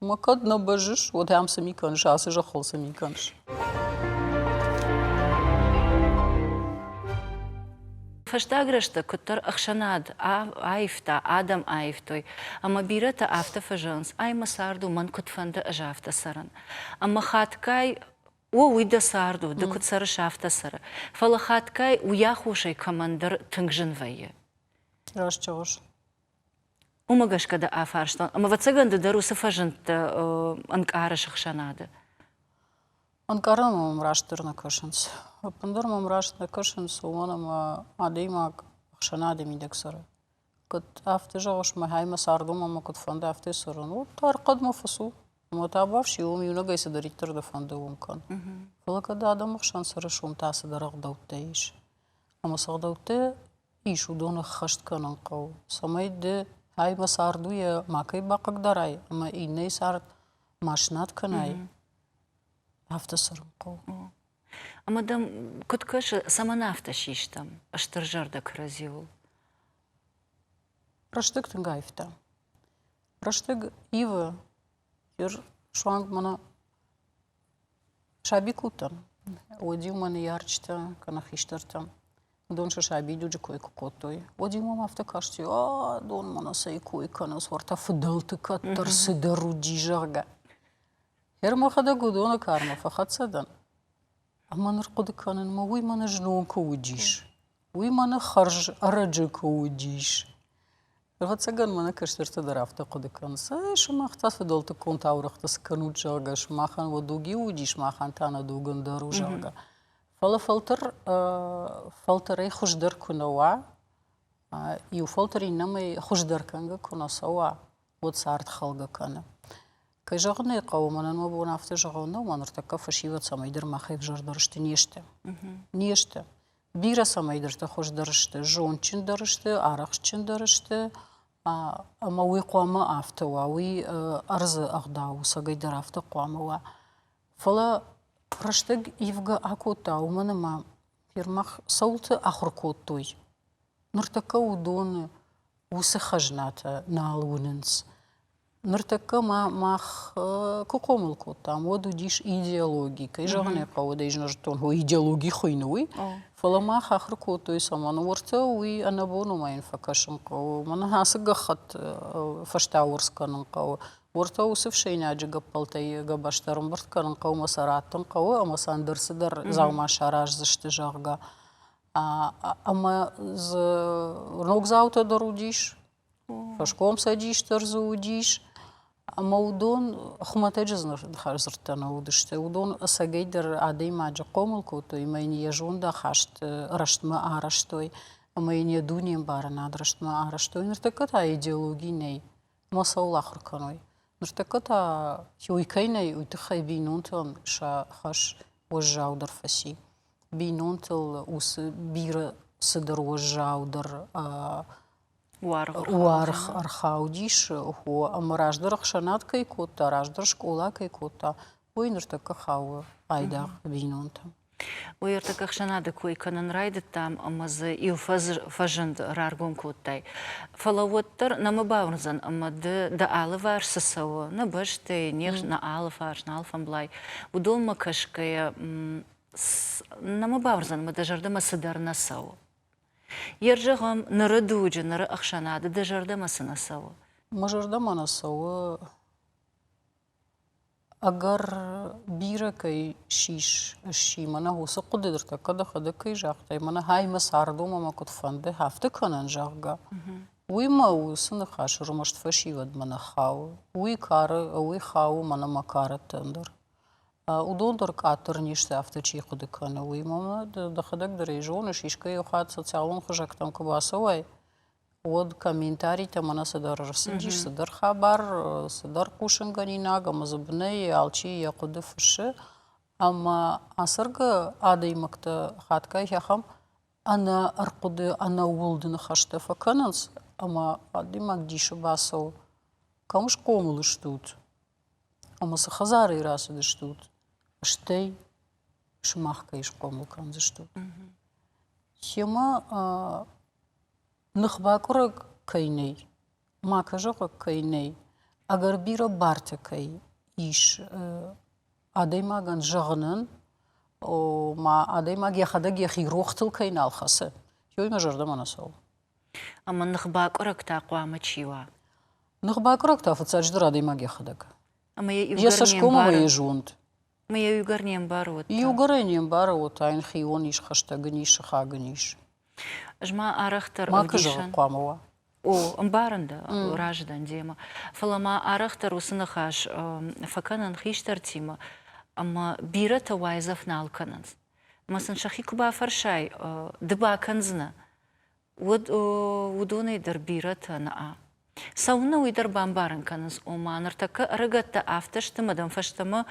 Ӕмӕ кӕд нӕ бӕззыс, уӕд ам цы ми кӕныс, ацы зӕххыл цы ми кӕныс? Фӕстаг рӕстӕг куыддӕр ӕхсӕнад аивта, адӕм аивтой, ӕмӕ бирӕтӕ афтӕ фӕзӕгъынц, ай мӕ цард у, мӕн куыд фӕнды, ӕз афтӕ цӕрын. Ӕмӕ хатгай о, уый дӕ цард у, ды куыд цӕрыс, афтӕ цӕры. Фӕлӕ хатгай уый аххосӕй кӕмӕндӕр тынг зын вӕййы. Раст зӕгъыс. Уымӕ гӕсгӕ дӕ афарстон, ӕмӕ ӕвӕццӕгӕн ды дӕр уыцы фӕзындтӕ ӕнкъарыс ӕхсӕнады. Ӕнкъарӕн мӕм растдӕр нӕ кӕсынц. Ӕппындӕр мӕм раст нӕ кӕсынц, уымӕн ӕмӕ адӕймаг ӕхсӕнады мидӕг цӕры. Кӕд афтӕ зӕгъыс, мӕхӕй мӕ цардон ӕмӕ куыд фӕнды, афтӕ цӕрын, уӕд та ӕрхъӕдмӕ фӕцу. Ӕмӕ та бафси, уым иунӕгӕй цыдӕриддӕр дӕ фӕнды, уым кӕн. Фӕлӕ кӕд адӕмы хсӕн цӕрыс, уым та цыдӕр ӕгъдӕуттӕ ис. Ӕмӕ цы ӕгъдӕуттӕ ис, уыдон ӕххӕст кӕнын хъӕуы, цӕмӕй ды ай мӕ цард у, йӕ макӕй бахъыгдарай ӕмӕ иннӕйы цард ма снад кӕнай, афтӕ цӕрын хъӕуы. Ӕмӕ дӕм куыд кӕсы, цӕмӕн афтӕ систӕм стыр зӕрдӕ кӕрӕдзиуыл? Рӕстӕг тынг аивта. Рӕстӕг ивы. Суанг мӕнӕ Саби куы уыдтӕн, уӕд-иу мӕ ныййарджытӕ кӕнӕ хистӕртӕ уыдон сӕ сабидуджы кой куы кодтой, уӕд-иу мӕм афтӕ касти, а, дон мӕнӕ цӕй кой кӕнынц, уӕртӕ фыдӕлты кӕддӕр цыдӕр уыди, зӕгъгӕ. Гъер мӕхӕдӕг уыдоны кармӕ фӕхӕццӕ дӕн. Ӕмӕ ныр хъуыды кӕнын, мӕ уый мӕнӕ знон куы уыдис, уый мӕнӕ хӕрз ӕрӕджы куы уыдис. Ӕвӕццӕгӕн мӕнӕ кӕстӕртӕ дӕр афтӕ хъуыды кӕнынц. Эй, сымах та фыдӕлтыккон таурӕгътӕ цы кӕнут, зӕгъгӕ, сымахӕн уӕ дуг иу уыдис, махӕн та нӕ дуг ӕндӕр у, зӕгъгӕ. Фӕлӕ фӕлтӕр фӕлтӕрӕй хуыздӕр куы нӕ уа, иу фӕлтӕр иннӕмӕй хуыздӕр кӕнгӕ куы нӕ цӕуа, уӕд цард хӕлгӕ кӕны. Кӕй зӕгъын ӕй хъӕуы, мӕнӕн мӕ бон афтӕ зӕгъын нӕу, мӕ ныртӕккӕ фӕсивӕд цӕмӕйдӕр махӕй ӕвзӕрдӕр сты, не сты. Не сты. Бирӕ цӕмӕйдӕртӕ хуыздӕр сты, зондджындӕр сты, арӕхстджындӕр сты, ӕмӕ уый хъуамӕ афтӕ уа, уый ӕрдзы ӕгъдау у, цӕгӕйдӕр афтӕ хъуамӕ уа. Фӕлӕ рӕстӕг ивгӕ акодта, уымӕн ӕмӕ мах цӕуылты ахуыр кодтой, ныртӕккӕ уыдоны уыцы хӕзнатӕ нал уынынц. Ныртӕккӕ ма мах куы хъомыл кодтам, уӕд уыдис идеологи. Кӕй зӕгъын ӕй хъӕуы, уӕд ӕй нӕ зыдтон, идеологи хуыйны уый. Фӕлӕ мах ахуыр кодтой цӕмӕн уӕртӕ уый ӕнӕбон уымӕ йын фӕкӕсын хъӕуы, мӕнӕ ацы гӕххӕтт фӕстауӕрц кӕнын хъӕуы, уӕртӕ уыцы ӕфсӕйнаджы гӕппӕлтӕй гӕбӕзтӕ ӕрӕмбырд кӕнын хъӕуы ӕмӕ сӕ раттын хъӕуы ӕмӕ сӕ ӕндӕр цыдӕр дзаума сараздзысты, зӕгъгӕ. Ӕмӕ дзы ногдзаутӕ дӕр уыдис, фӕскомцӕдис дӕр дзы уыдис. Ӕмӕ уыдон хуымӕтӕджы дзырдтӕ нӕ уыдысты. Уыдон ӕцӕгӕйдӕр адӕймаджы хъомыл кодтой ӕмӕ йын йӕ зондахаст рӕстмӕ арӕзтой ӕмӕ йын йӕ дунеӕмбарынад рӕстмӕ арӕзтой. Ныртӕккӕ та идеологи нӕй. Ӕмӕ цӕуыл ахуыр кӕной? Ныртӕккӕ та уый кӕй нӕй, уый тыххӕй бинонтӕн сӕ хӕс уӕззаудӕр фӕци. Бинонтыл уыцы бирӕ цыдӕр уӕззаудӕр уаргъ ӕрхаудис, ӕмӕ раздӕр ӕхсӕнад кӕй кодта, раздӕр скъола кӕй кодта, уый ныртӕккӕ хауы айдагъ бинонтӕм. Уый ӕртӕккӕ ӕхсӕнады кой кӕнын райдыдтам ӕмӕ дзы иу фӕзынд раргом кодтай. Фӕлӕ уӕддӕр нӕма бауырндзӕн ӕмӕ ды дӕ алыварс цы цӕуы, нӕ бӕстӕйы, не нӕ алыфарс, нӕ алфӕмблай, уыдонмӕ кӕсгӕйӕ нӕма бауырндзӕн ӕмӕ дӕ зӕрдӕмӕ цыдӕр нӕ цӕуы. Йе рзӕгъӕм, ныры дуджы, ныры ӕхсӕнады дӕ зӕрдӕмӕ цы нӕ цӕуы? Мӕ зӕрдӕмӕ нӕ цӕуы ӕгӕр бирӕ кӕй сис сси, мӕнӕ уыцы хъуыды ныртӕккӕ дӕхӕдӕг кӕй загътай, мӕнӕ хай мӕ цардом ӕмӕ куыд фӕнды, афтӕ кӕнӕн, зӕгъгӕ, уый мӕ уыцы ныхас ӕрмӕст фӕсивӕдмӕ нӕ хауы. Уый кары, уый хауы мӕнӕ мӕ карӕттӕн дӕр. Уыдон дӕр къаддӕр не сты, афтӕ чи хъуыды кӕны, уый мӕ дӕхӕдӕг дӕр ӕй зоныс, искӕй хатт социалон хызӕгтӕм куы бацӕуай, уӕд комментаритӕ мӕнӕ цыдӕр ӕрцыдис, цыдӕр хабар, цыдӕр хъусынгӕнинаг ӕмӕ дзы бынӕй алчи йӕ хъуыды фыссы. Ӕмӕ ацӕргӕ адӕймӕгтӕ хатгай ахӕм ӕнӕ ӕрхъуыды, ӕнӕууылды ныхӕстӕ фӕкӕнынц, ӕмӕ адӕймаг дисы бацӕуы, кӕм схъомыл стут ӕмӕ цы хӕдзарӕй рацыдыстут, стӕй сымах кӕй схъомыл кӕндзыстут. Семӕ ныхбакъуырӕг кӕй нӕй, макӕ зӕгъӕг кӕй нӕй, ӕгӕр бирӕ бартӕ кӕй ис адӕймагӕн зӕгъынӕн, ома адӕймаг йӕхӕдӕг йӕхи рохтыл кӕй нал хӕцы, уый мӕ зӕрдӕмӕ нӕ цӕуы. Ӕмӕ ныхбакъуырӕг та хъуамӕ чи уа? Ныхбакъуырӕг та фыццаджыдӕр адӕймаг йӕхӕдӕг. Ӕмӕ йӕ Йӕ иугӕр не цӕсгом ӕмӕ мбары. йӕ зонд. Ӕмӕ йӕ иугӕр не мбары, уӕд та? Иугӕр ӕй не мбары, уӕд та йын хион ис, хӕстӕг ын ис, сыхаг ын ис. Ӕз ма арӕхдӕр Макӕ зӕгъы ӕвдисӕн. хъуамӕ уа. О, ӕмбарын дӕ, разы дӕн демӕ. Фӕлӕ ма арӕхдӕр уыцы ныхас фӕкӕнын хистӕртимӕ, ӕмӕ бирӕтӕ уайдзӕф нал кӕнынц. Ӕмӕ сын сӕхи куы бафӕрсай, ды бакӕндзынӕ, уӕд уыдонӕй дӕр бирӕтӕ нӕ. Цӕуыннӕ уый дӕр бамбарын кӕнынц, ома ныртӕккӕ ӕрыгӕттӕ афтӕ сты ӕмӕ дӕм фӕстӕмӕ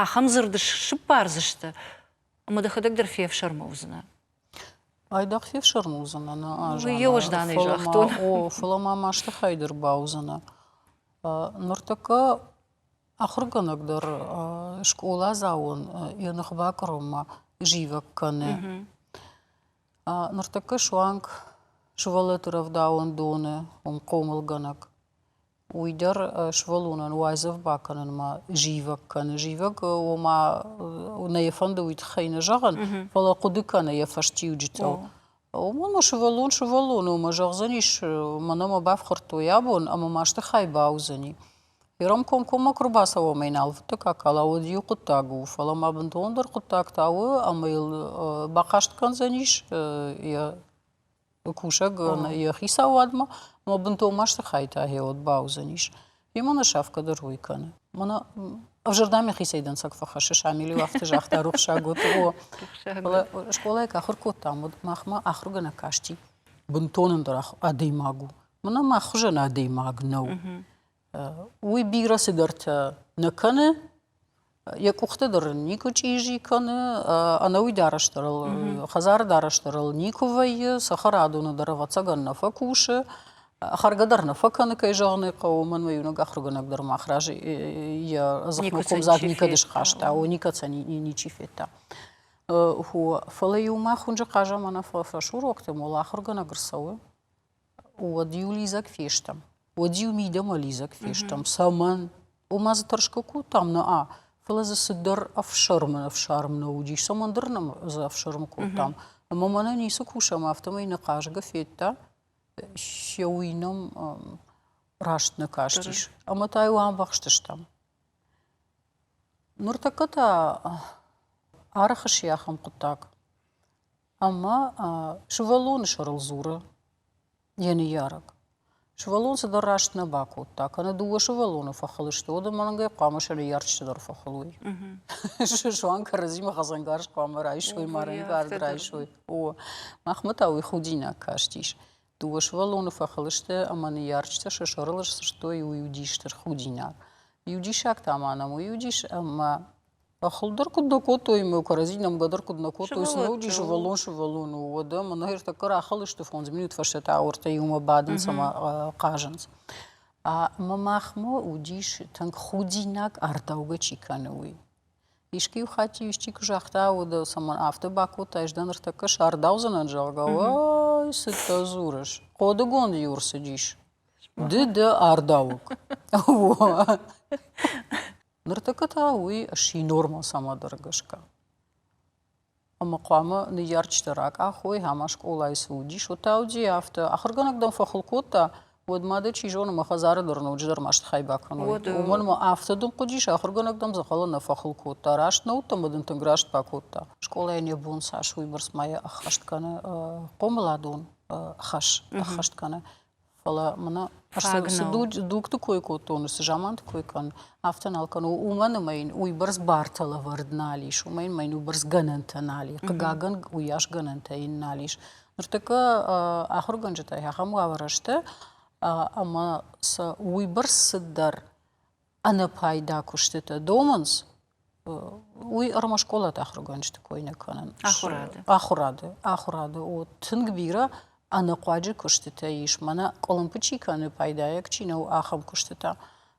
ахӕм дзырд сыппардзысты, ӕмӕ дӕхӕдӕг дӕр фефсӕрмы уыдзынӕ. Айдагъ фефсӕрмы уыдзынӕ, нӕ Уый йӕ уӕзданӕй загътон. О, фӕлӕ ма масты хай дӕр бауыдзынӕ. Ныртӕккӕ ахуыргӕнӕг дӕр скъоладзауӕн йӕ ных бакъуырынмӕ зивӕг кӕны. Ныртӕккӕ суанг сывӕллӕтты рӕвдауӕндоны уым хъомылгӕнӕг. Уый дӕр сывӕллонӕн уайдзӕф бакӕнынмӕ зивӕг кӕны. Зивӕг, ома, нӕ йӕ фӕнды уый тыххӕй нӕ зӕгъын, фӕлӕ хъуыды кӕны йӕ фӕстиуджытыл. Уымӕн ӕмӕ сывӕллон сывӕллон у, ӕмӕ зӕгъдзӕнис, мӕнӕ мӕ бафхӕрдтой абон ӕмӕ масты хай бауыдзӕни. Ирон комкоммӕ куы рбацӕуӕм ӕмӕ йын алвыдты какала, уӕд иу хъуыддаг у, фӕлӕ ма бынтондӕр хъуыддаг та у, ӕмӕ йыл бахъаст кӕндзӕнис йӕ кусӕг йӕ хицауадмӕ, ӕмӕ бынтон масты хай та гъеуӕд бауыдзӕнис. Йемӕ нӕ сафгӕ дӕр уый кӕны. Мӕнӕ ӕвзӕрдӕм йӕхицӕй дӕнцӕг фӕхӕссы, Шамил-иу афтӕ загъта, рухсаг уӕд. О, фӕлӕ скъолайы куы ахуыр кодтам, уӕд махмӕ ахуыргӕнӕг касти, бынтон ӕндӕр адӕймаг у. Мӕнӕ мах хуызӕн адӕймаг нӕу. Уый бирӕ цыдӕртӕ нӕ кӕны, йӕ къухтӕ дӕр ын никуы чъизи кӕны, ӕнӕуый дарӕс дӕр ыл, хӕдзары дарӕс дӕр ыл никуы вӕййы, цӕхӕрадоны дӕр, ӕвӕццӕгӕн, нӕ фӕкусы, хӕргӕ дӕр нӕ фӕкӕны, кӕй зӕгъын ӕй хъӕуы, уымӕн мӕ иунӕг ахуыргӕнӕг дӕр мах разы йӕ дзыхмӕ комдзаг никӕд схаста, о, никӕд сӕ ничи федта. Фӕлӕ-иу мах уынджы хъазӕмӕ фӕсурокты мол ахуыргӕнӕг ӕрцӕуы, уӕд-иу лидзӕг фестӕм. Уӕд-иу мидӕмӕ лидзӕг фестӕм. Цӕмӕн? Ома дзы тӕрсгӕ кодтам, нӕ, фӕлӕ дзы цыдӕр ӕфсӕрмы ӕфсарм нӕ уыдис. Цӕмӕндӕр нӕм дзы ӕфсӕрмы кодтам. Ӕмӕ мӕнӕ ницы кусӕм, афтӕмӕй нӕ хъазгӕ федта, сӕ уый нӕм раст нӕ кастис. Ӕмӕ та-иу амбӕхстыстӕм. Ныртӕккӕ та арӕх сси ахӕм хъуыддаг, ӕмӕ сывӕллоны сӕрыл дзуры йӕ ныййарӕг. Сывӕллон цыдӕр раст нӕ бакодта, кӕнӕ дыууӕ сывӕллоны фӕхыл сты, уӕд ӕнӕмӕнгӕй хъуамӕ сӕ ныййарджыты дӕр фӕхыл уой. Суанг кӕрӕдзимӕ хӕцӕнгарз хъуамӕ райсой, марӕнгард райсой. О, махмӕ та уый худинаг кастис. Дыууӕ сывӕллоны фӕхыл сты ӕмӕ ныййарджытӕ сӕ сӕрыл сдзырдтой, уый уыди стыр худинаг. Иу диссаг та ма нӕм уый уыдис, ӕмӕ Ахуыр дӕр куыд нӕ кодтой ӕмӕ кӕрӕдзи нӕмгӕ дӕр куыд нӕ кодтой, цы нӕ уыди сывӕллон сывӕллон у, уӕдӕ мӕнӕ ӕртӕккӕ рахылысты фондз минут фӕстӕ та уӕртӕ иумӕ бадынц ӕмӕ хъазынц. Ӕмӕ махмӕ уыдис тынг худинаг ардаугӕ чи кӕны, уый. Искуы-иу хатт-иу исчи куы загъта, уӕдӕ цӕмӕн афтӕ бакодтай, ӕз дӕ ныртӕккӕ сардаудзынӕн, зӕгъгӕ, ой, цытӕ дзурыс, хъодыгонд-иу ӕрцыдис. Ды дӕ ардауӕг. Ныртӕккӕ та уый сси нормӕ цӕмӕдӕр гӕсгӕ. Ӕмӕ хъуамӕ ныййарджытӕ ракъахой, ӕмӕ скъолайы цы уыдис, уый та уыди афтӕ. Ахуыргӕнӕг дӕм фӕхыл кодта, уӕд ма дӕ, чи зоны, мӕ хӕдзары дӕр ноджыдӕр маст хай бакӕной. Уымӕн ӕмӕ афтӕ дын хъуыдис, ахуыргӕнӕг дӕм дзӕгъӕлы нӕ фӕхыл кодта. Раст нӕ уыдтӕ ӕмӕ дын тынг раст бакодта. Скъолайӕн йӕ бон цас, уыйбӕрц ма йӕ ӕххӕст кӕны хъомыладон хӕс ӕххӕст кӕны. Фӕлӕ мӕнӕ цы дугты кой кодтон, цы заманты кой кӕнын, афтӕ нал кӕны. Уымӕн ӕмӕ йын уыйбӕрц бартӕ лӕвӕрд нал ис, уымӕн ӕмӕ йын уыйбӕрц гӕнӕнтӕ нал и. Хъыгагӕн, уыйас гӕнӕнтӕ йын нал ис. Ныртӕккӕ ахуыргӕнджытӕ ахӕм уавӕры сты, ӕмӕ сӕ уыйбӕрц цыдӕр ӕнӕпайда куыстытӕ домынц, уый ӕрмӕст скъолаты ахуыргӕнджыты кой нӕ кӕнын. Ахуырады. Ахуырады. Ахуырады. О, тынг бирӕ ӕнӕхъуаджы куыстытӕ ис. Мӕнӕ къуылымпы чи кӕны, пайдайаг чи нӕу, ахӕм куыстытӕ.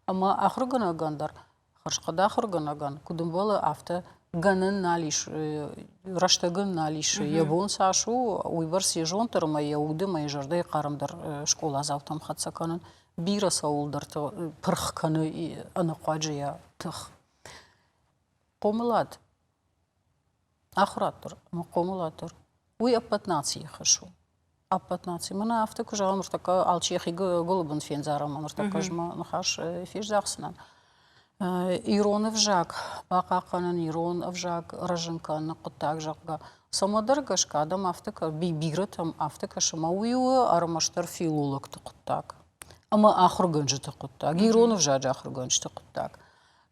Ӕмӕ ахуыргӕнӕгӕн дӕр, хӕрзхъӕд ахуыргӕнӕгӕн, куыд ӕмбӕлы, афтӕ гӕнӕн нал ис, рӕстӕгӕн нал ис. Йӕ бон цас у, уыйбӕрц йӕ зонд дӕр ӕмӕ йӕ уды ӕмӕ йӕ зӕрдӕйы хъарм дӕр скъоладзаутӕм хӕццӕ кӕнын. Бирӕ цӕуылдӕрты пырх кӕны ӕнӕхъуаджы йӕ тых. Хъомылад, ахуырад дӕр ӕмӕ хъомылад дӕр, уый ӕппӕт нацийы хӕс у. Ӕппӕт наци. Мӕнӕ афтӕ куы зӕгъӕм, ныртӕккӕ алчи йӕхи гуылы бын фендзар ӕмӕ ныртӕккӕ ӕз мӕ ныхас фездахдзынӕн. Ирон ӕвзаг бахъахъхъӕнын, ирон ӕвзаг рӕзын кӕныны хъуыддаг, зӕгъгӕ, цӕмӕдӕр гӕсгӕ адӕм афтӕ бирӕтӕм афтӕ кӕсы, ӕмӕ уый у ӕрмӕстдӕр филологты хъуыддаг ӕмӕ ахуыргӕнджыты хъуыддаг, ирон ӕвзаджы ахуыргӕнджыты хъуыддаг.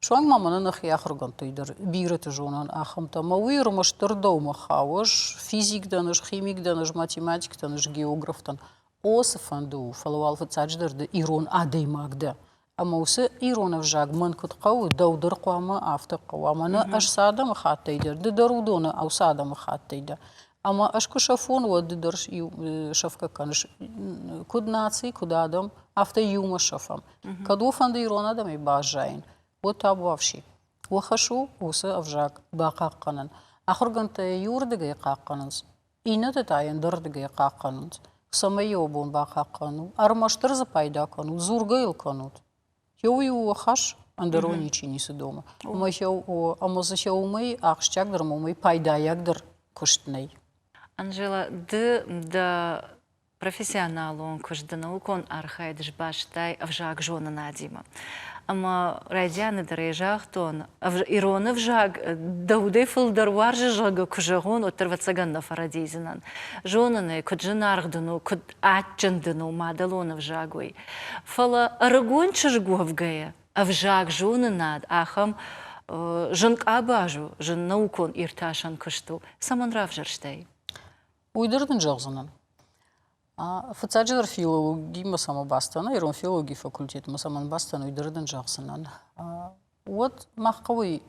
Суанг ма мӕнӕ нӕхи ахуыргӕндтӕй дӕр бирӕты зонӕн ахӕмтӕ, ӕмӕ уый ӕрмӕстдӕр дӕумӕ хауы, ӕз физик дӕн, ӕз химик дӕн, ӕз математик дӕн, ӕз географ дӕн. О, цыфӕнды у, фӕлӕ уал фыццаджыдӕр ды ирон адӕймаг дӕ. Ӕмӕ уыцы ирон ӕвзаг мӕн куыд хъӕуы, дӕу дӕр хъуамӕ афтӕ хъӕуа. Мӕнӕ ӕз цы адӕмыхаттӕй дӕн, ды дӕр уыдоны уыцы адӕмыхаттӕй дӕ. Ӕмӕ ӕз куы сӕфон, уӕд ды дӕр сӕфгӕ кӕныс. Куыд наци, куыд адӕм, афтӕ иумӕ сӕфӕм. Кӕд уӕ фӕнды ирон адӕмӕй баззайын, уӕд табуафси. Уӕ хӕс у уыцы ӕвзаг бахъахъхъӕнын. Ахуыргӕндтӕ йӕ иуырдыгӕй хъахъхъӕнынц, иннӕтӕ та йӕ ӕндӕрырдыгӕй хъахъхъӕнынц. Цӕмӕй йӕ уӕ бон бахъахъхъӕнын у, ӕрмӕстдӕр дзы пайда кӕнут, дзургӕ йыл кӕнут. Еу иу хӕс, ӕндӕр уӕ ничи ницы домы. Ӕмӕ ӕмӕ дзы сӕ уымӕй ахсджиагдӕр ӕмӕ уымӕй пайдайагдӕр куыст нӕй. Анжела, ды дӕ. Профессионалон куыст ды наукон архайд сбастай ӕвзагзонынадимӕ. Ӕмӕ райдианы дӕр ӕй загътон, ирон ӕвзаг дӕ удӕй фылдӕр уарзы, зӕгъгӕ, куы зӕгъон, уӕддӕр ӕвӕццӕгӕн нӕ фӕрӕдийдзынӕн. Зонын ӕй, куыд зынаргъ дын у, куыд адджын дын у мадӕлон ӕвзаг, уый. Фӕлӕ ӕрыгон чызг уӕвгӕйӕ, ӕвзагзонынад ахӕм зын къабаз у, зын наукон иртасӕн куыст у. Цӕмӕн равзӕрстай? Уый дӕр дын зӕгъдзынӕн. Фыццаджыдӕр филологимӕ цӕмӕ бацыдтӕн, ирон филологийы факультетмӕ цӕмӕн бацыдтӕн, уый дӕр дын зӕгъдзынӕн. Уӕд мах хъӕуы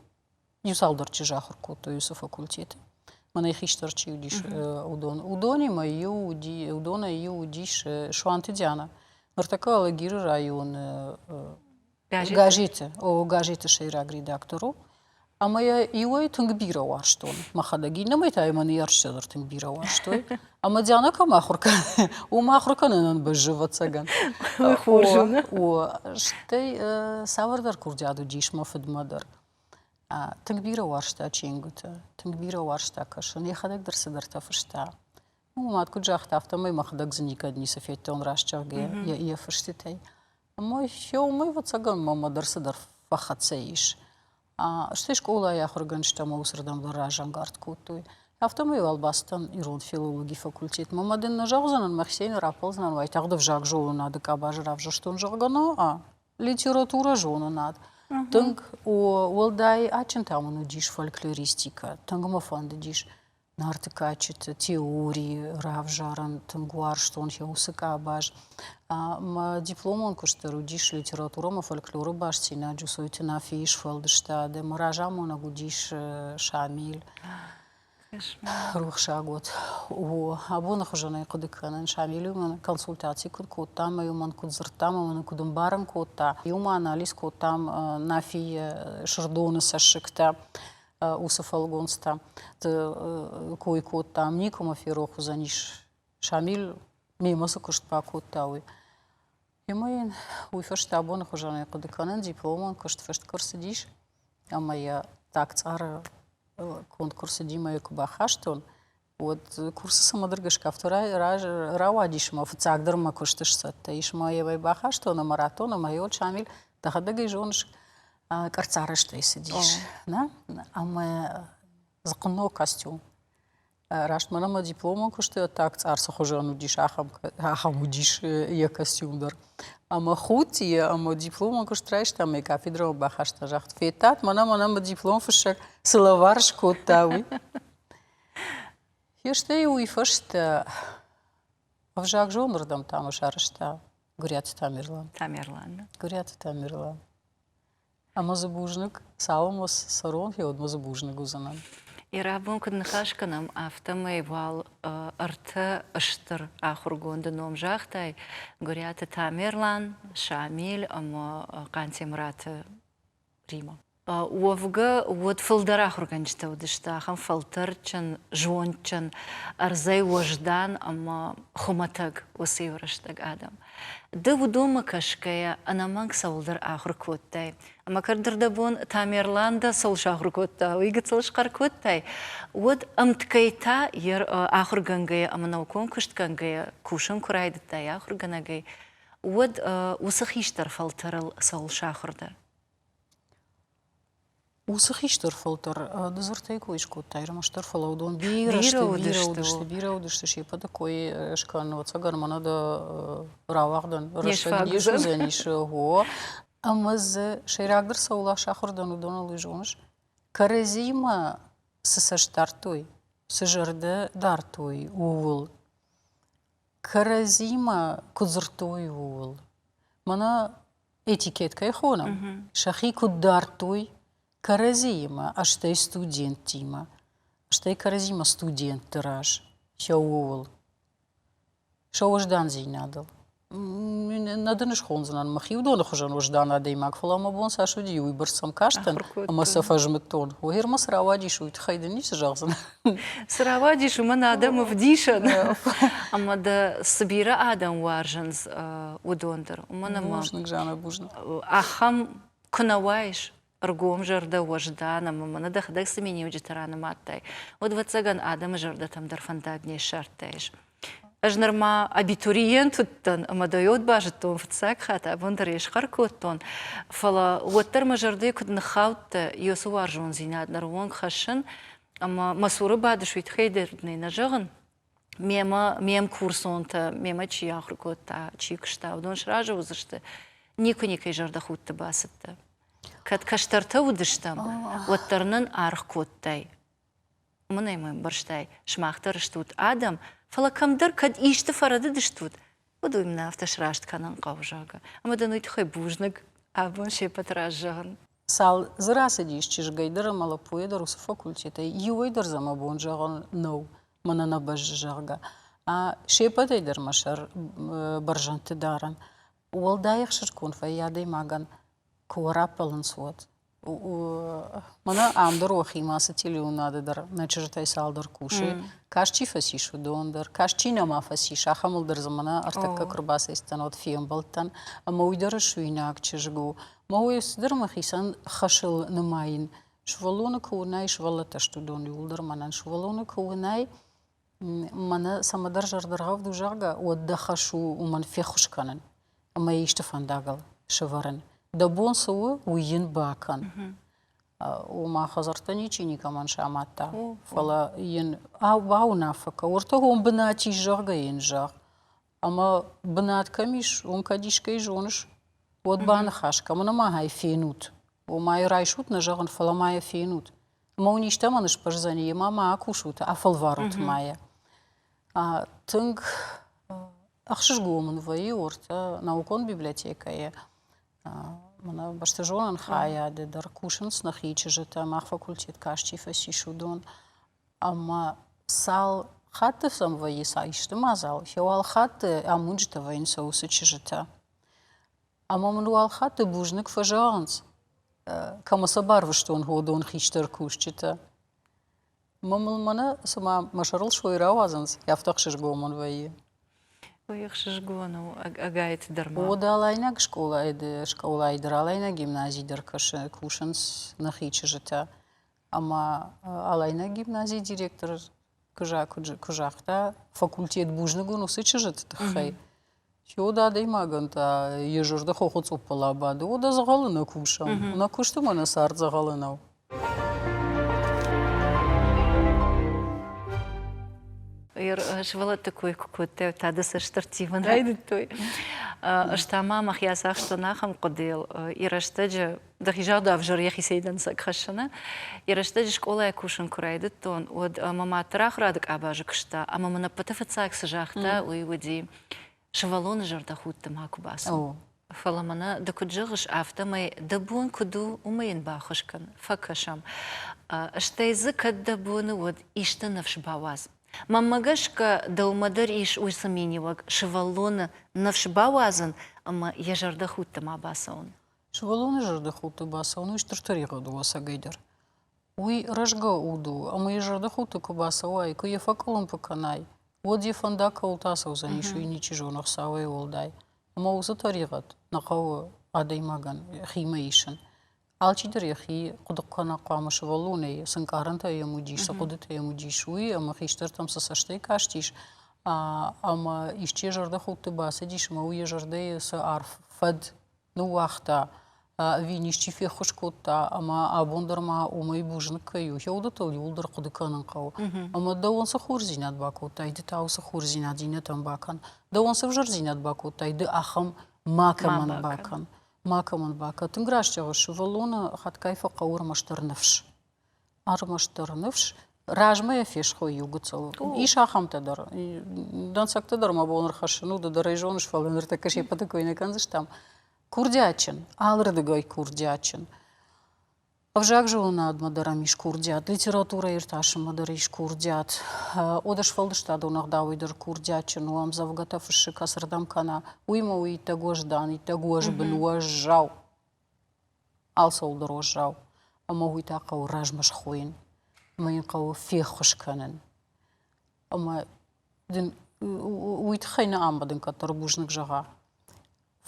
иу цалдӕр чызджы ахуыр кодтой уыцы факультеты. Мӕнӕй хистӕр чи уыдис, уыдон. Уыдонимӕ иу уыди, уыдонӕй иу уыдис Суанты Диана. Ныртӕккӕ Алагиры районы газеты, о, газеты сӕйраг редактор у. Ӕмӕ йӕ иуӕй тынг бирӕ уарзтон мӕхӕдӕг, иннӕмӕй та йӕ мӕ ныййарджытӕ дӕр тынг бирӕ уарзтой. Ӕмӕ Диана кӕм ахуыр кӕны, уым ахуыр кӕнынӕн бӕззы, ӕвӕццӕгӕн. Уый хорз у, нӕ? О, стӕй цавӕрдӕр курдиат уыдис мӕ фыдмӕ дӕр. Тынг бирӕ уарзта чингуытӕ, тынг бирӕ уарзта кӕсын, йӕхӕдӕг дӕр цыдӕртӕ фыста. Ну, мад куыд загъта, афтӕмӕй мӕхӕдӕг дзы никӕд ницы федтон, раст зӕгъгӕйӕ, йӕ фыстытӕй. Ӕмӕ уымӕй, ӕвӕццӕгӕн, мӕнмӕ дӕр цыдӕр фӕхӕццӕ ис. Стӕй скъолайы ахуыргӕнджытӕ мӕ уыцырдӕм дӕр разӕнгард кодтой. Афтӕмӕй уал бацыдтӕн ирон филологийы факультетмӕ. Мӕ дын нӕ зӕгъдзынӕн, мӕхицӕй нӕ раппӕлдзынӕн, уайтагъд ӕвзагзонынады къабазы равзӕрстон, зӕгъгӕ, но литературӕ зонынад. Тынг уӕлдай адджын та мын уыдис фольклористикӕ, тынг мӕ фӕндыдис Нарты кадджыты теори равзарын тынг уарзтон йӕ уыцы къабаз. Мӕ дипломон куыст дӕр уыдис литературӕ ӕмӕ фольклоры бастдзинад Джусойты Нафийы сфӕлдыстады. Мӕ разамонӕг уыдис Шамил. Рухсаг уӕд. О, абоны хуызӕнӕй хъуыды кӕнын. Шамил-иу мын консультаци куыд кодта ӕмӕ-иу мын куыд дзырдта ӕмӕ мын куыд ӕмбарын кодта. Иумӕ анализ кодтам Нафийы Сырдоны цӕссыгтӕ. Уыцы фӕлгонцтӕ кой кодтам, никуы мӕ ферох уыдзӕнис, Шамил мемӕ цы куыст бакодта, уый. Ӕмӕ йын уый фӕстӕ абоны хуызӕнӕй хъуыды кӕнын, дипломон куыст фыст куы рцыдис, ӕмӕ йӕ тагцъары конд куы рцыди мӕ йӕ куы бахастон, уӕд курсы цӕмӕдӕр гӕсгӕ афтӕ рауадис ӕмӕ фыццагдӕр мӕ куысты сцӕттӕ ис ӕмӕ йӕ бахастон ӕмӕ радтон ӕмӕ йӕ уӕд Шамил, дӕхӕдӕг ӕй зоныс, къӕрцарӕзтӕй цыдис. Нӕ? Ӕмӕ дзыхъхъынног костюм. Раст мӕнӕ мӕ дипломон куысты ӕддаг цъар цы хуызӕн уыдис, ахӕм, ахӕм уыдис йӕ костюм дӕр. Ӕмӕ худти ӕмӕ дипломон куыст райста ӕмӕ кафедрӕмӕ бахаста, загъта, федтат, мӕнӕ мӕнӕ мӕ диплом фыссӕг цы лӕвар скодта, уый. Стӕй уый фӕстӕ ӕвзагзонырдӕм та мӕ сарӕзта Гуыриаты Тамерлан. Тамерлан. Гуыриаты Тамерлан. Ӕмӕ дзы бузныг, цалынмӕ цӕрон, уӕдмӕ дзы бузныг уыдзынӕн. Ирӕбон куыд ныхас кӕнӕм, афтӕмӕй уал ӕртӕ стыр ахуыргонды ном загътай Гуыриаты Тамерлан, Шамил ӕмӕ Хъантемыраты Рима. Уӕвгӕ, уӕд фылдӕр ахуыргӕнджытӕ уыдысты ахӕм фӕлтӕрдджын, зондджын, ӕрдзӕй уӕздан ӕмӕ хуымӕтӕг уыцы иу рӕстӕг адӕм. Ды уыдонмӕ кӕсгӕйӕ ӕнӕмӕнг цӕуылдӕр ахуыр кодтай. Ӕмӕ кӕд дӕр дӕ бон Тамерлан дӕ цӕуыл сахуыр кодта, уый гыццыл схъӕр кодтай, уӕд ӕмткӕй та йӕ ахуыргӕнгӕйӕ ӕмӕ наукон куыстгӕнгӕйӕ кусын куы райдыдтай ахуыргӕнӕгӕй, уӕд уыцы хистӕр фӕлтӕрыл цӕуыл сахуыр дӕ? Уыцы хистӕр фӕлтӕр ды дзырдтӕй кой скодтай, ӕрмӕстдӕр, фӕлӕ уыдон бирӕ сты, бирӕ уыдысты, бирӕ уыдысты, се ппӕты кой скӕнын, ӕвӕццӕгӕн, мӕнӕ дӕ рауагъдӕн рӕстӕг не суыдзӕнис. О, ӕмӕ дзы сӕйрагдӕр цӕуыл сахуыр дӕн, уыдоныл уый зоныс? Кӕрӕдзимӕ цы цӕст дардтой, цы зӕрдӕ дардтой, ууыл. Кӕрӕдзимӕ куыд дзырдтой, ууыл. Мӕнӕ этикет кӕй хонӕм, сӕхи куыд дардтой кӕрӕдзиимӕ, стӕй студенттимӕ, стӕй кӕрӕдзимӕ студентты раз сӕ ууыл, сӕ уӕздандзинадыл. Нӕ дын схондзынӕн мӕхи уыдоны хуызӕн уӕздан адӕймаг, фӕлӕ мӕ бон цас уыди, уыйбӕрц сӕм кастӕн ӕмӕ сӕ фӕзмыдтон. Уӕрмӕ цы рауадис, уый тыххӕй дын ницы зӕгъдзынӕн. Цы рауадис, уымӕн адӕм ӕвдисӕн. Ӕмӕ дӕ цы бирӕ адӕм уарзынц, уыдон дӕр. Уымӕн ӕмӕ Бузныг, Жанна, бузныг. Ахӕм куы нӕ уаис, ӕргомзӕрдӕ, уӕздан ӕмӕ мӕнӕ дӕхӕдӕг цы миниуджытӕ ранымадтай, уӕд, ӕвӕццӕгӕн, адӕмы зӕрдӕтӕм дӕр фӕндаг не ссардтаис. Ӕз нырма абитуриент уыдтӕн ӕмӕ дӕ уӕд базыдтон фыццаг хатт, абон дӕр ӕй схъӕр кодтон. Фӕлӕ уӕддӕр мӕ зӕрдӕйы куыд ныххаудтӕ, уыцы уарзондзинад ныры онг хӕссын ӕмӕ мӕ цуры бадыс, уый тыххӕй дӕр нӕ зӕгъын. Мемӕ ме мкурсонтӕ, мемӕ чи ахуыр кодта, чи куыста, уыдон сразы уыдзысты. Никуы никӕй зӕрдӕхудты бацыдтӕ. Кӕд кӕстӕртӕ уыдыстӕм, уӕддӕр нын аргъ кодтай. Уымӕн ӕмӕ ӕмбӕрстай, сымах дӕр стут адӕм, фӕлӕ кӕмдӕр кӕд исты фӕрӕдыдыстут, уӕд уый мын афтӕ сраст кӕнын хъӕуы, зӕгъгӕ. Ӕмӕ дын уый тыххӕй бузныг абон се ппӕты раз зӕгъын. Цал дзы рацыдис чызгӕй дӕр ӕмӕ лӕппуйӕ дӕр уыцы факультетӕй, иуӕй дӕр дзы мӕ бон зӕгъын нӕу, мӕнӕ нӕ бӕззы, зӕгъгӕ. Се ппӕтӕй дӕр мӕ сӕр бӕрзӕндты дарын. Уӕлдай ӕхсызгон вӕййы адӕймагӕн, куы раппӕлынц, уӕд. Мӕнӕ ам дӕр уӕхимӕ ацы телеуынады дӕр нӕ чызджытӕй цалдӕр кусы. Каст чи фӕцис, уыдон дӕр. Каст чи нӕма фӕцис, ахӕмыл дӕр дзы мӕнӕ ӕртӕккӕ куы рбацӕйцыдтӕн, уӕд фембӕлдтӕн. Ӕмӕ уый дӕр суинаг чызг у. Мӕ уый цыдӕр мӕхицӕн хӕсыл нымайын. Сывӕллоны куы уынай, сывӕллӕттӕ сты уыдон иууылдӕр мӕнӕн. Сывӕллоны куы уынай, мӕнӕ цӕмӕдӕр зӕрдӕргъӕвд у, зӕгъгӕ, уӕд дӕ хӕс у уымӕн феххуыс кӕнын ӕмӕ исты фӕндагыл сӕвӕрын. Дӕ бон цы у, уый йын бакӕн. Ома хӕдзӕрттӕ ничи никӕмӕн самадта, фӕлӕ йын бауынаффӕ кӕ, уӕртӕ уым бынат ис, зӕгъгӕ йын зӕгъ. Ӕмӕ бынат кӕм ис, уым кӕд искӕй зоныс, уӕд баныхас кӕн, ӕмӕ ма йӕ фенут. Ома йӕ райсут нӕ зӕгъын, фӕлӕ ма йӕ фенут. Ӕмӕ уын истӕмӕн сбӕздзӕни, ӕмӕ ма акусут, афӕлварут ма йӕ. Тынг ӕхсызгон мын вӕййы уӕртӕ наукон библиотекӕйы мӕнӕ бӕстӕзонӕн хайады дӕр кусынц нӕхи чызджытӕ, мах факультет каст чи фӕцис, уыдон. Ӕмӕ цал хатты сӕм вӕййы сӕ исты мадзал, уал хатты амонджытӕ вӕййынц сӕ уыцы чызджытӕ. Ӕмӕ мын уал хатты бузныг фӕзӕгъынц, кӕмӕ сӕ барвыстон уыдон хистӕр кусджытӕ. Мӕ мыл мӕнӕ цыма мӕ сӕрыл сой рауадзынц, афтӕ ӕхсызгон мын вӕййы. Уый ӕхсызгон у ӕгайты дӕр ма. Уӕдӕ Алайнаг скъолайы, скъолайы дӕр, Алайнаг гимназийы дӕр кусынц нӕхи чызджытӕ. Ӕмӕ Алайнаг гимназийы директор куы загъта, факультет бузныг уын уыцы чызджыты тыххӕй, уӕд адӕймагӕн та йӕ зӕрдӕ хохы цъуппыл абады, уӕдӕ дзӕгъӕлы нӕ кусӕм. Нӕ куысты мӕ нӕ цард дзӕгъӕлы нӕу. Сывӕллӕтты кой куы кодтай, та дӕ цӕст ӕрттивын райдыдтой. Ӕз та ма мӕхи ацахстон ахӕм хъуыдыйыл. Йӕ рӕстӕджы дӕхи загъд ӕвзӕр йӕхицӕй дӕнцӕг хӕссыны. Йӕ рӕстӕджы скъолайы кусын куы райдыдтон, уӕд мӕ мад дӕр ахуырады къабазы куыста, ӕмӕ мын ӕппӕты фыццаг цы загъта, уый уыди, сывӕллоны зӕрдӕхудты макуы бацу. Фӕлӕ мӕнӕ ды куыд зӕгъыс, афтӕмӕй дӕ бон куыд у, уымӕ йын баххуыс кӕн, фӕкӕсӕм. Стӕй дзы кӕд дӕ боны уӕд исты ныфс бауадз. Мӕнмӕ гӕсгӕ, дӕумӕ дӕр ис уыцы миниуӕг сывӕллоны ныфс бауадзын ӕмӕ йӕ зӕрдӕхудты ма бацӕуын. Сывӕллоны зӕрдӕхудты бацӕуын уый стыр тӕригъӕд у ӕцӕгӕйдӕр. Уый рӕзгӕ уд у, ӕмӕ йӕ зӕрдӕхудты куы бацӕуай, куы йӕ фӕкъуылымпы кӕнай, уӕд йӕ фӕндаг кӕуылты ацӕудзӕнис, уый ничи зоны Хуыцауӕй уӕлдай. Ӕмӕ уыцы тӕригъӕд нӕ хъӕуы адӕймагӕн химӕ исын. Алчидӕр йӕхи хъуыды кӕна хъуамӕ сывӕллонӕй, цы ӕнкъарӕнтӕ йӕм уыдис, цы хъуыдытӕ йӕм уыдис, уый, ӕмӕ хистӕртӕм цы цӕстӕй кастис, ӕмӕ исчи йӕ зӕрдӕхудты бацыдис ӕмӕ уый йӕ зӕрдӕйы цы арф фӕд ныууагъта, ӕви нисчи феххуыс кодта, ӕмӕ абон дӕр ма уымӕй бузныг кӕй у, уыдӕттыл иууылдӕр хъуыды кӕнын хъӕуы. Ӕмӕ дӕуӕн цы хорздзинад бакодтай, ды та уыцы хорздзинад иннӕтӕн бакӕн. Дӕуӕн цы ӕвзӕрдзинад бакодтай, ды ахӕм макӕмӕн бакӕн. Макӕмӕн бакӕн. Тынг раст зӕгъыс, сывӕллоны хатгай фӕхъӕуы ӕрмӕстдӕр ныфс. Ӕрмӕстдӕр ныфс. Размӕ йӕ фесхой иу гыццыл. Ис ахӕмтӕ дӕр. Дӕнцӕгтӕ дӕр мӕ бон ӕрхӕссын у, ды дӕр ӕй зоныс, фӕлӕ ныртӕккӕ се ппӕты кой нӕ кӕндзыстӕм. Курдиатджын, алырдыгӕй курдиатджын. Ӕвзагзонынадмӕ дӕр ӕм ис курдиат, литературӕ иртасынмӕ дӕр ис курдиат. Уӕдӕ сфӕлдыстадон ӕгъдауӕй дӕр курдиатджын у, ӕмдзӕвгӕтӕ фыссы кӕцырдӕм кӕна, уыимӕ у иттӕг уӕздан, иттӕг уӕзбын, уӕззау. Алцӕуыл дӕр уӕззау. Ӕмӕ уый та хъӕуы размӕ схойын, ӕмӕ йын хъӕуы феххуыс кӕнын. Ӕмӕ дын уый тыххӕй нӕ амбӕдын кӕддӕр бузныг зӕгъа.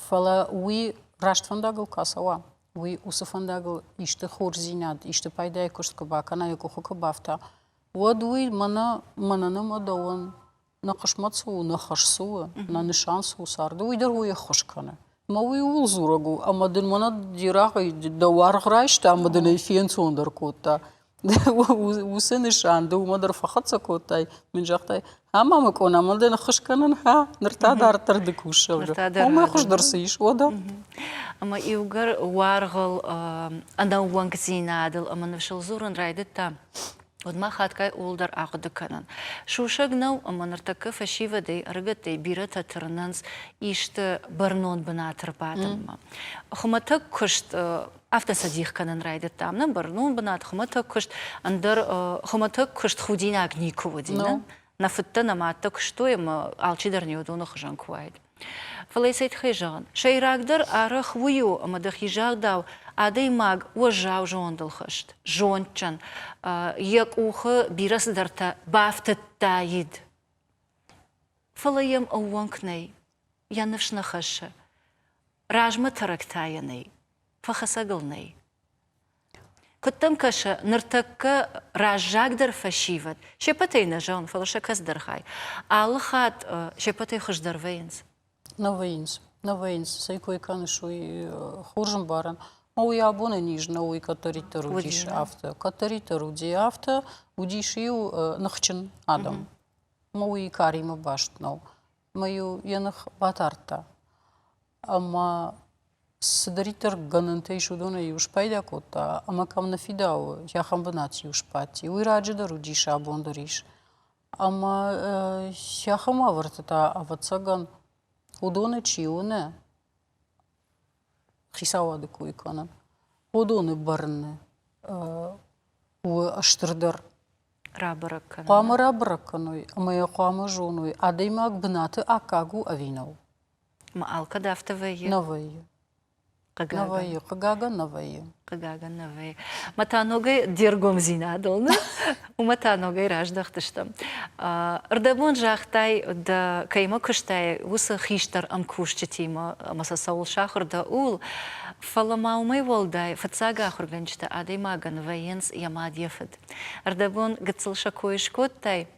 Фӕлӕ уый раст фӕндагыл куы ацӕуа, уый уыцы фӕндагыл исты хорздзинад, исты пайдайы куыст куы бакӕна, йӕ къухы куы бафта, уӕд уый мӕнӕ мӕнӕн ӕмӕ дӕуӕн. Нӕ хъысмӕт цы у, нӕ хӕс цы у, нӕ нысан цы у царды, уый дӕр уый ӕххуыс кӕны. Ӕмӕ уый ууыл дзурӕг у, ӕмӕ дын мӕнӕ де рагъӕй дӕ уаргъ райста ӕмӕ дын ӕй фенцондӕр кодта. Уыцы нысан ды уымӕ дӕр фӕхӕццӕ кодтай, мын загътай, ӕмӕ мӕ къона, мӕн дын ӕххуыс кӕнын, ха, ныр та дарддӕр ды кус, зӕгъгӕ. Уымӕй хуыздӕр цы ис, уӕдӕ? Ӕмӕ иугӕр уаргъыл, ӕнӕууӕнкдзинадыл ӕмӕ ныфсыл дзурын райдыдта, уӕд ма хатгай ууыл дӕр ахъуыды кӕнын. Сусӕг нӕу, ӕмӕ ныртӕккӕ фӕсивӕдӕй, ӕрыгӕттӕй бирӕтӕ тырнынц исты бӕрнон бынаты рбадынмӕ. Хуымӕтӕг куыст афтӕ сӕ дих кӕнын райдыдтам. Нӕ бӕрнон бынат, хуымӕтӕг куыст, ӕндӕр хуымӕтӕг куыст худинаг никуы уыди. Нӕ, нӕ фыдтӕ, нӕ мӕдтӕ куыстой ӕмӕ алчидӕр не уыдоны хуызӕн куы уаид. Фӕлӕ цӕй тыххӕй зӕгъын, сӕйрагдӕр арӕх уый у, ӕмӕ дӕхи загъдау, адӕймаг уӕззау зондыл хӕст, зондджын, йӕ къухы бирӕ цыдӕртӕ бафтыдтаид. Фӕлӕ йӕм ӕууӕнк нӕй, йӕ ныфс нӕ хӕссы, размӕ тӕрӕг та йӕ нӕй, фӕхӕцӕг ыл нӕй. Куыд дӕм кӕсы, ныртӕккӕ раззагдӕр фӕсивӕд, се ппӕтӕй нӕ зӕгъын, фӕлӕ сӕ кӕцыдӕр хай, алы хатт се ппӕтӕй хуыздӕр вӕййынц? Нӕ вӕййынц, нӕ вӕййынц. Цӕй кой кӕныс, уый хорз ӕмбарӕн. Уый абоны низ нӕу, уый кӕддӕриддӕр уыдис афтӕ. Кӕддӕриддӕр уыди афтӕ, уыдис-иу ныхджын адӕм. Ӕмӕ уый каримӕ баст нӕу. Ӕмӕ-иу йӕ ных батардта. Ӕмӕ цыдӕриддӕр гӕнӕнтӕ ис, уыдонӕй-иу спайда кодта, ӕмӕ кӕм нӕ фидауы, ахӕм бынат-иу сбадти. Уый раджы дӕр уыдис, абон дӕр ис. Ӕмӕ ахӕм уавӕрты та, ӕвӕццӕгӕн, уыдоны чи уыны, хицауады кой кӕнын, уыдоны бӕрны у стырдӕр. Рабӕрӕг кӕнын. Хъуамӕ рабӕрӕг кӕной ӕмӕ йӕ хъуамӕ зоной, адӕймаг бынаты аккаг у ӕви нӕу. Ӕмӕ алкӕд афтӕ вӕййы? Нӕ вӕййы. Хъыгагӕн. Нӕ вӕййы, хъыгагӕн нӕ вӕййы. Хъыгагӕн нӕ вӕййы. Мӕ та ногӕй де ргомдзинадыл, нӕ? Уымӕ та ногӕй раздӕхтыстӕм. Ӕрдӕбон загътай, дӕ кӕимӕ куыстай, уыцы хистӕр ӕмкусджытимӕ ӕмӕ сӕ цӕуыл сахуыр дӕ, ууыл. Фӕлӕ ма уымӕй уӕлдай фыццаг ахуыргӕнджытӕ адӕймагӕн вӕййынц йӕ мад, йӕ фыд. Ӕрдӕбон гыццыл сӕ кой скодтай,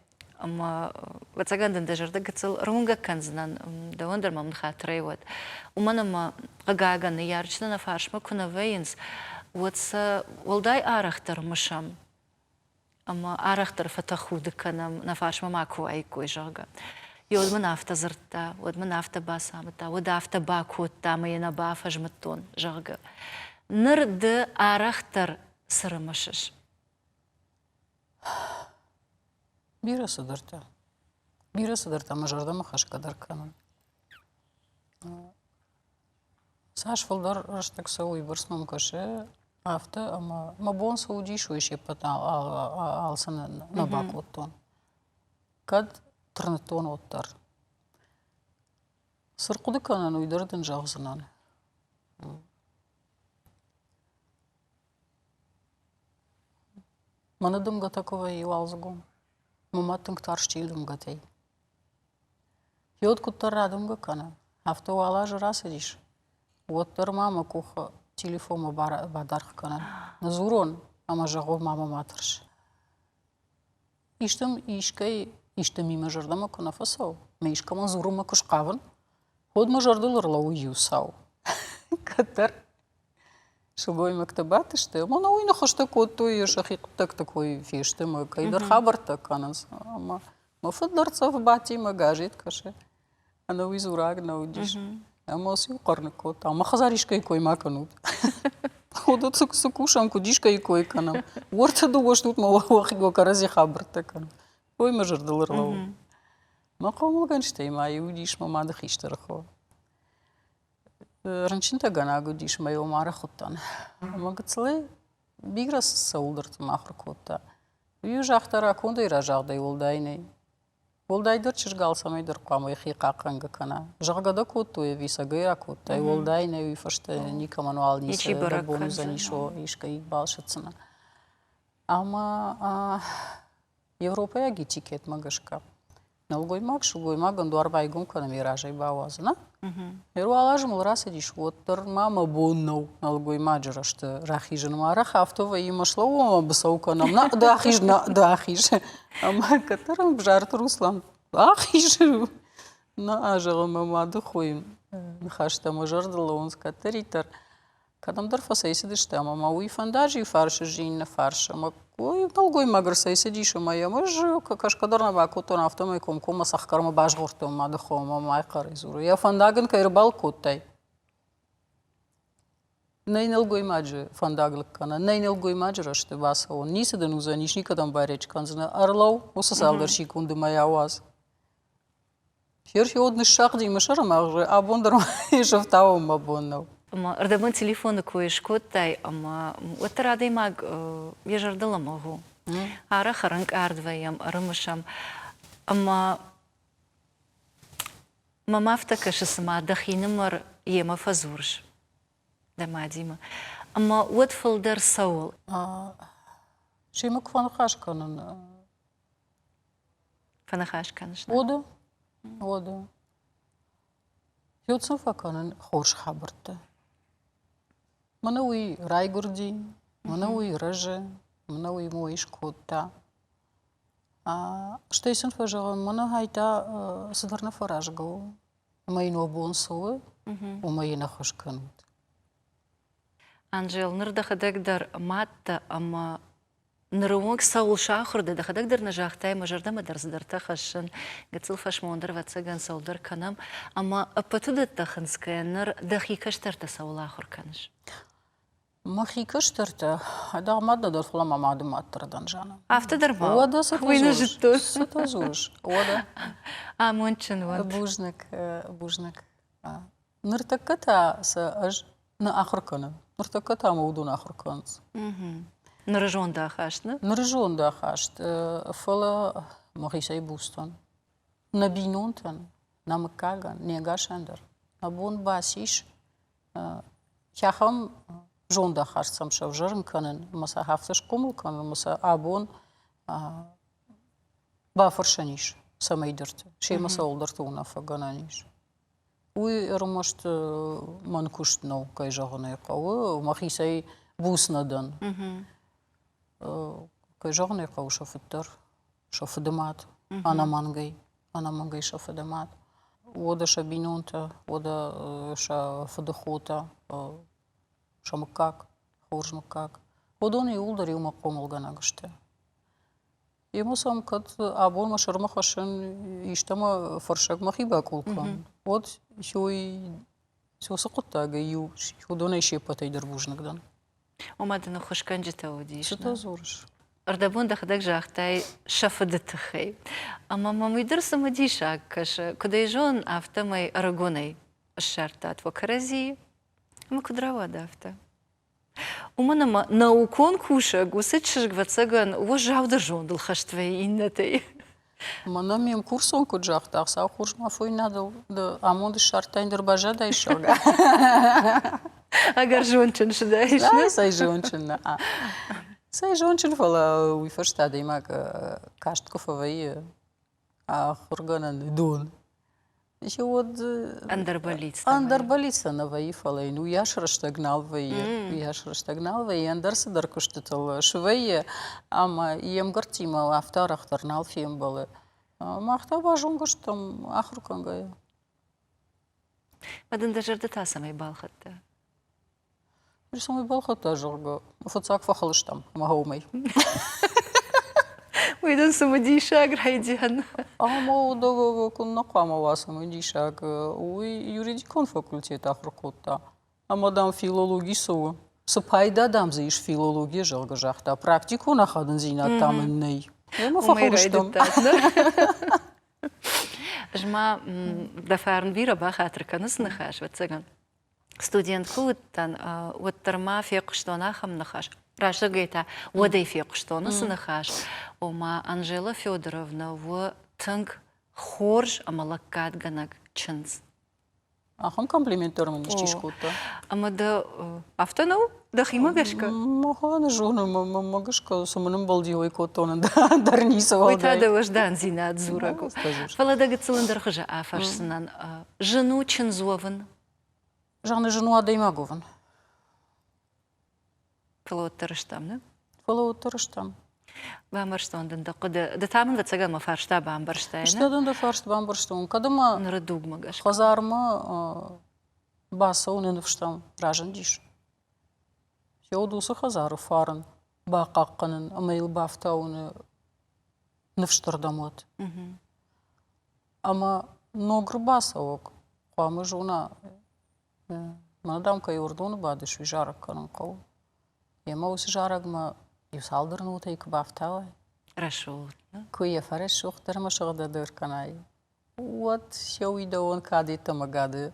ӕмӕ ӕвӕццӕгӕн дын дӕ зӕрдӕ гыццыл ӕруынгӕг кӕндзынӕн, дӕуӕн дӕр мӕм ныхатырӕй уӕд. Уымӕн ӕмӕ, хъыгагӕн, ныййарджытӕ нӕ фарсмӕ куы нӕ вӕййынц, уӕд сӕ уӕлдай арӕхдӕр мысӕм ӕмӕ арӕхдӕр фӕтӕхуды кӕнӕм, нӕ фарсмӕ ма куы уаиккой, зӕгъгӕ. Уӕд мын афтӕ дзырдта, уӕд мын афтӕ бацамыдта, уӕд афтӕ бакодта ӕмӕ йӕ нӕ бафӕзмыдтон, зӕгъгӕ. Ныр ды арӕхдӕр цы рымысыс? Бирӕ цыдӕртӕ. Бирӕ цыдӕртӕ мӕ зӕрдӕмӕ хӕсгӕ дӕр кӕнын. Цас фылдӕр рӕстӕг цӕуы, уыйбӕрц мӕм кӕсы афтӕ, ӕмӕ мӕ бон цы уыдис, уый се ппӕт алцы нӕ бакодтон. Кӕд тырныдтон, уӕддӕр. Цы рхъуыды кӕнын, уый дӕр дын зӕгъдзынӕн. Мӕнӕ дымгӕтӕ куы вӕййы уалдзыгон, мӕ мад тынг тарсти дымгӕтӕй. Йод куыддӕр радымгӕ кӕны, афтӕ уал азы рацыдис, уӕддӕр ма мӕ къухы телефонмӕ бадаргъ кӕнын. Ныдзурон ӕмӕ зӕгъон, мамӕ ма тӕрс. Исты искӕй исты ми мӕ зӕрдӕмӕ куы нӕ фӕцӕуы, мӕ искӕмӕн дзурынмӕ куы схъавын, уӕд мӕ зӕрдыл ӕрлӕууы иу цау. Кӕддӕр сылгоймӕгтӕ бадтысты, ӕмӕ уый ныхӕстӕ кодтой, сӕхи хъуыддӕгты кой фесты ӕмӕ кӕйдӕр хабӕрттӕ кӕнынц. Ӕмӕ мӕ фыд дӕр цӕф бадти мӕ газет кӕсы. Ӕнӕуый дзурӕг нӕ уыдис. Ӕмӕ цы иу хъӕр ныккодта, мӕ хӕдзар искӕй кой ма кӕнут. Уыдон цы кусӕм, куыд искӕй кой кӕнӕм. Уӕртӕ дыууӕ стут мӕ уӕхи кӕрӕдзи хабӕрттӕ кӕнут. Ой, мӕ зӕрдыл ӕрлӕууы. Мӕ хъомылгӕнджытӕй ма иу уыдис мӕ мады хистӕр хо. Рынчынтӕгӕнаг уыдис мӕ йыл арӕх уыдтӕн. Ӕмӕ гыццылӕй бирӕ цӕуылдӕрты мӕ ахуыр кодта. Уый загъта, ракондӕй разагъдӕй уӕлдай нӕй. Уӕлдайдӕр чызг алцӕмӕй дӕр хъуамӕ йӕхи хъахъхъӕнгӕ кӕна. Зӕгъгӕ дӕ кодтой ӕви цӕгӕй ракодтай, уӕлдай нӕй уый фӕстӕ никӕмӕн уал ницы дӕ бон уыдзӕнис, искӕй балсӕтдзынӕ. Ӕмӕ Европӕйаг этикетмӕ гӕсгӕ нӕлгоймаг сылгоймагӕн дуар байгом кӕнын йӕ разӕй бауадзын. Ныр уал азы мыл рацыдис, уӕддӕр ма мӕ бон нӕу нӕлгоймаджы рӕзты рахизын. Арӕх афтӕ вӕййы, мӕ слӕууӕм ӕмӕ быцӕу кӕнӕм. Нӕ, ды ахиз, нӕ, ды ахиз. Ӕмӕ кӕддӕр ӕм Бзарты Руслан. Ахизы. Нӕ, зӕгъы, мӕ мады хойы ныхӕстӕ мӕ зӕрдыл лӕууынц кӕддӕриддӕр. Кӕдӕмдӕр фӕцӕйцыдысты ӕмӕ мӕ уый фӕндаджы иу фарсы иннӕ фарс ӕмӕ нӕлгоймаг ӕрцӕйцыдис ӕмӕ йӕм ӕз кӕсгӕ дӕр нӕ бакодтон, афтӕмӕй комкоммӕ цӕхгӕрмӕ базгъордтон мады хомӕ ӕмӕ хъӕрӕй дзуры: Йӕ фӕндаг ын кӕй ӕрбалыг кодтай? Нӕй нӕлгоймаджы фӕндаг лыг кӕнӕн, нӕй нӕлгоймаджы рӕзты бацӕуӕн, ницы дын уыдзӕнис, никӕдӕм байрӕджы кӕндзынӕ, ӕрлӕуу, уыцы цалдӕр секунды мӕ ауадз. Херхиод ныссагъди мӕ сӕрымагъзы, абон дӕр ма йӕ сӕфтауын мӕ бон нӕу. Ӕмӕ ӕрдӕбон телефоны кой скодтай, ӕмӕ уӕддӕр адӕймаг йӕ зӕрдыл лӕмӕгъ у. Арӕх ӕрӕнкъард вӕййӕм, ӕрымысӕм. Ӕмӕ мӕм афтӕ кӕсы, цыма дӕхинымӕр йемӕ фӕдзурыс дӕ мадимӕ. Ӕмӕ уӕд фылдӕр цӕуыл? Семӕ куы фӕныхас кӕнын, Фӕныхас кӕныс? Уӕдӕ, уӕдӕ. Еу сын фӕкӕнын хорз хабӕрттӕ. Мӕнӕ уый райгуырди, мӕнӕ уый рӕзы, мӕнӕ уый мой скодта. Стӕй сын фӕзӕгъын, мӕнӕ гьайта цыдӕр нӕ фӕразгӕ у, ӕмӕ йын уӕ бон цы у, уымӕ йын ӕххуыс кӕнут. Анжел, ныр дӕхӕдӕг дӕр мад дӕ ӕмӕ Ныры онг цӕуыл сахуыр дӕ, дӕхӕдӕг дӕр нӕ загътай, мӕ зӕрдӕмӕ дӕр цыдӕртӕ хӕссын, гыццыл фӕсмон дӕр, ӕвӕццӕгӕн, цӕуылдӕр кӕнӕм, ӕмӕ ӕппӕт уыдӕттӕ хынцгӕйӕ ныр дӕхи кӕстӕртӕ цӕуыл ахуыр кӕныс? Мӕхи кӕстӕртӕ, айдагъ мад нӕ дӕр, фӕлӕ мӕ мады мад дӕр дӕн, Жанна. Афтӕ дӕр ма? Уӕдӕ цы Уый нӕ зыдтон. Цытӕ дзурыс? Уӕдӕ. Амондджын уӕнт. Бузныг, бузныг. Ныртӕккӕ та сӕ ӕз нӕ ахуыр кӕнын. Ныртӕккӕ та мӕ уыдон ахуыр кӕнынц. Ныры зондахаст, нӕ? Ныры зондахаст, фӕлӕ мӕхицӕй буц дӕн. Нӕ бинонтӕн, нӕ мыггагӕн, не гасӕн дӕр. Нӕ бон бацис ахӕм зондахаст сӕм сӕвзӕрын кӕнын ӕмӕ сӕ афтӕ схъомыл кӕнын ӕмӕ сӕ абон бафӕрсӕн ис цӕмӕйдӕрты, семӕ цӕуылдӕрты уынаффӕгӕнӕн ис. Уый ӕрмӕст мӕн куыст нӕу, кӕй зӕгъын ӕй хъӕуы, мӕхицӕй буц нӕ дӕн. Кӕй зӕгъын ӕй хъӕуы, сӕ фыд дӕр, сӕ фыды мад, ӕнӕмӕнгӕй, ӕнӕмӕнгӕй сӕ фыды мад. Уӕдӕ сӕ бинонтӕ, уӕдӕ сӕ фыды хотӕ, сӕ мыггаг, хорз мыггаг. Уыдон иууылдӕр иумӕ хъомылгӕнӕг сты. Ему сӕм кӕд абон мӕ сӕрмӕ хӕссын истӕмӕ фӕрсӕг мӕхи бакъул кӕн, уӕд уыцы хъуыддагӕй иу уыдонӕй се ппӕтӕй дӕр бузныг дӕн. Ома дын ӕххуысгӕнджытӕ уыдис? Цытӕ дзурыс? Ӕрдӕбон дӕхӕдӕг загътай сӕ фыды тыххӕй. Ӕмӕ мӕм уый дӕр цымыдисаг кӕсы. Куыд ӕй зонын, афтӕмӕй ӕрыгонӕй ссардтат уӕ кӕрӕдзийы. Ӕмӕ куыд рауад афтӕ? Уымӕн ӕмӕ наукон кусӕг уыцы чызг, ӕвӕццӕгӕн, уӕззаудӕр зондыл хӕст вӕййы иннӕтӕй. Мӕнӕ ме мкурсон куыд загъта, Хуыцау хорз ма фойнадыл ды амонд ссардтай, ныр баззадаис, зӕгъгӕ. Ӕгӕр зондджын суыдаис, нӕ? Цӕй зондджын, нӕ. Цӕй зондджын, фӕлӕ уый фӕстӕ адӕймаг каст куы фӕвӕййы ахуыргӕнӕн дон, уӕд ӕндӕр бӕллицтӕ ӕндӕр бӕллицтӕ нӕ вӕййы, фӕлӕ йын уыйас рӕстӕг нал вӕййы, уыйас рӕстӕг нал вӕййы, ӕндӕр цыдӕр куыстытыл свӕййы ӕмӕ йе мгӕрттимӕ афтӕ арӕхдӕр нал фембӕлы. Мах та базонгӕ стӕм ахуыр кӕнгӕйӕ. Мӕ дын дӕ зӕрдӕ та цӕмӕй балхӕдта? Цӕмӕй балхӕдта, зӕгъгӕ, фыццаг фӕхыл стӕм ӕмӕ уымӕй. Уый дын цымыдисаг райдиан. Ӕмӕ куыннӕ хъуамӕ уа цымыдисаг. Уый юридикон факультет ахуыр кодта. Ӕмӕ, дам, филологи цы у? Цы пайда, дам, дзы ис филологийӕ, зӕгъгӕ, загъта. Практикон ахадындзинад та мын нӕй. Ӕмӕ фӕхыл стӕм. Ӕз ма дӕ фарн бирӕ бахатыр кӕныс ныхас, ӕвӕццӕгӕн. Студент куы уыдтӕн, уӕддӕр ма фехъуыстон ахӕм ныхас. Рӕстӕгӕй та уӕдӕй фехъуыстон уыцы ныхас, ома Анжела Федоровна у тынг хорз ӕмӕ лӕггадгӕнӕг чындз. Ахӕм комплимент дӕр мын исчи скодта. Ӕмӕ дӕ афтӕ нӕу? Дӕхимӕ гӕсгӕ? Мӕхӕн зоны, мӕ гӕсгӕ, цы мын ӕмбӕлди, уый кодтон, ӕндӕр ницы уӕлдай. Уый та дӕ уӕздандзинад дзурӕг у. Фӕлӕ дӕ гыццыл ӕндӕр хуызы афӕрсдзынӕн. Зын у чындз уӕвын? Зӕгъын, зын у адӕймаг уӕвын. Фӕлӕ уӕддӕр стӕм, нӕ? Фӕлӕ уӕддӕр стӕм. Бамбӕрстон дын дӕ хъуыды. Ды та мын ӕвӕццӕгӕн мӕ фарста бамбӕрстай, Стӕ дын дӕ фарст бамбӕрстон. Кӕд ӕмӕ ныры дугмӕ гӕсгӕ. Хӕдзармӕ бацӕуыны ныфстӕм разындис. Йод уыцы хӕдзары фарн бахъахъхъӕнын ӕмӕ йыл бафтауыны ныфстырдӕм уӕд. Ӕмӕ ног ӕрбацӕуӕг хъуамӕ зона, мӕнӕ дам кӕй уӕрдоны бадыс, уый зарӕг кӕнын хъӕуы. Емӕ уыцы зарӕгмӕ иу цалдӕр нотӕйы куы бафтауай, Рӕсугъд. Куы йӕ фӕрӕсугъддӕр ӕмӕ сыгъдӕгдӕр кӕнай, уӕд сӕ уый дӕуӕн кад йеддӕмӕ гӕды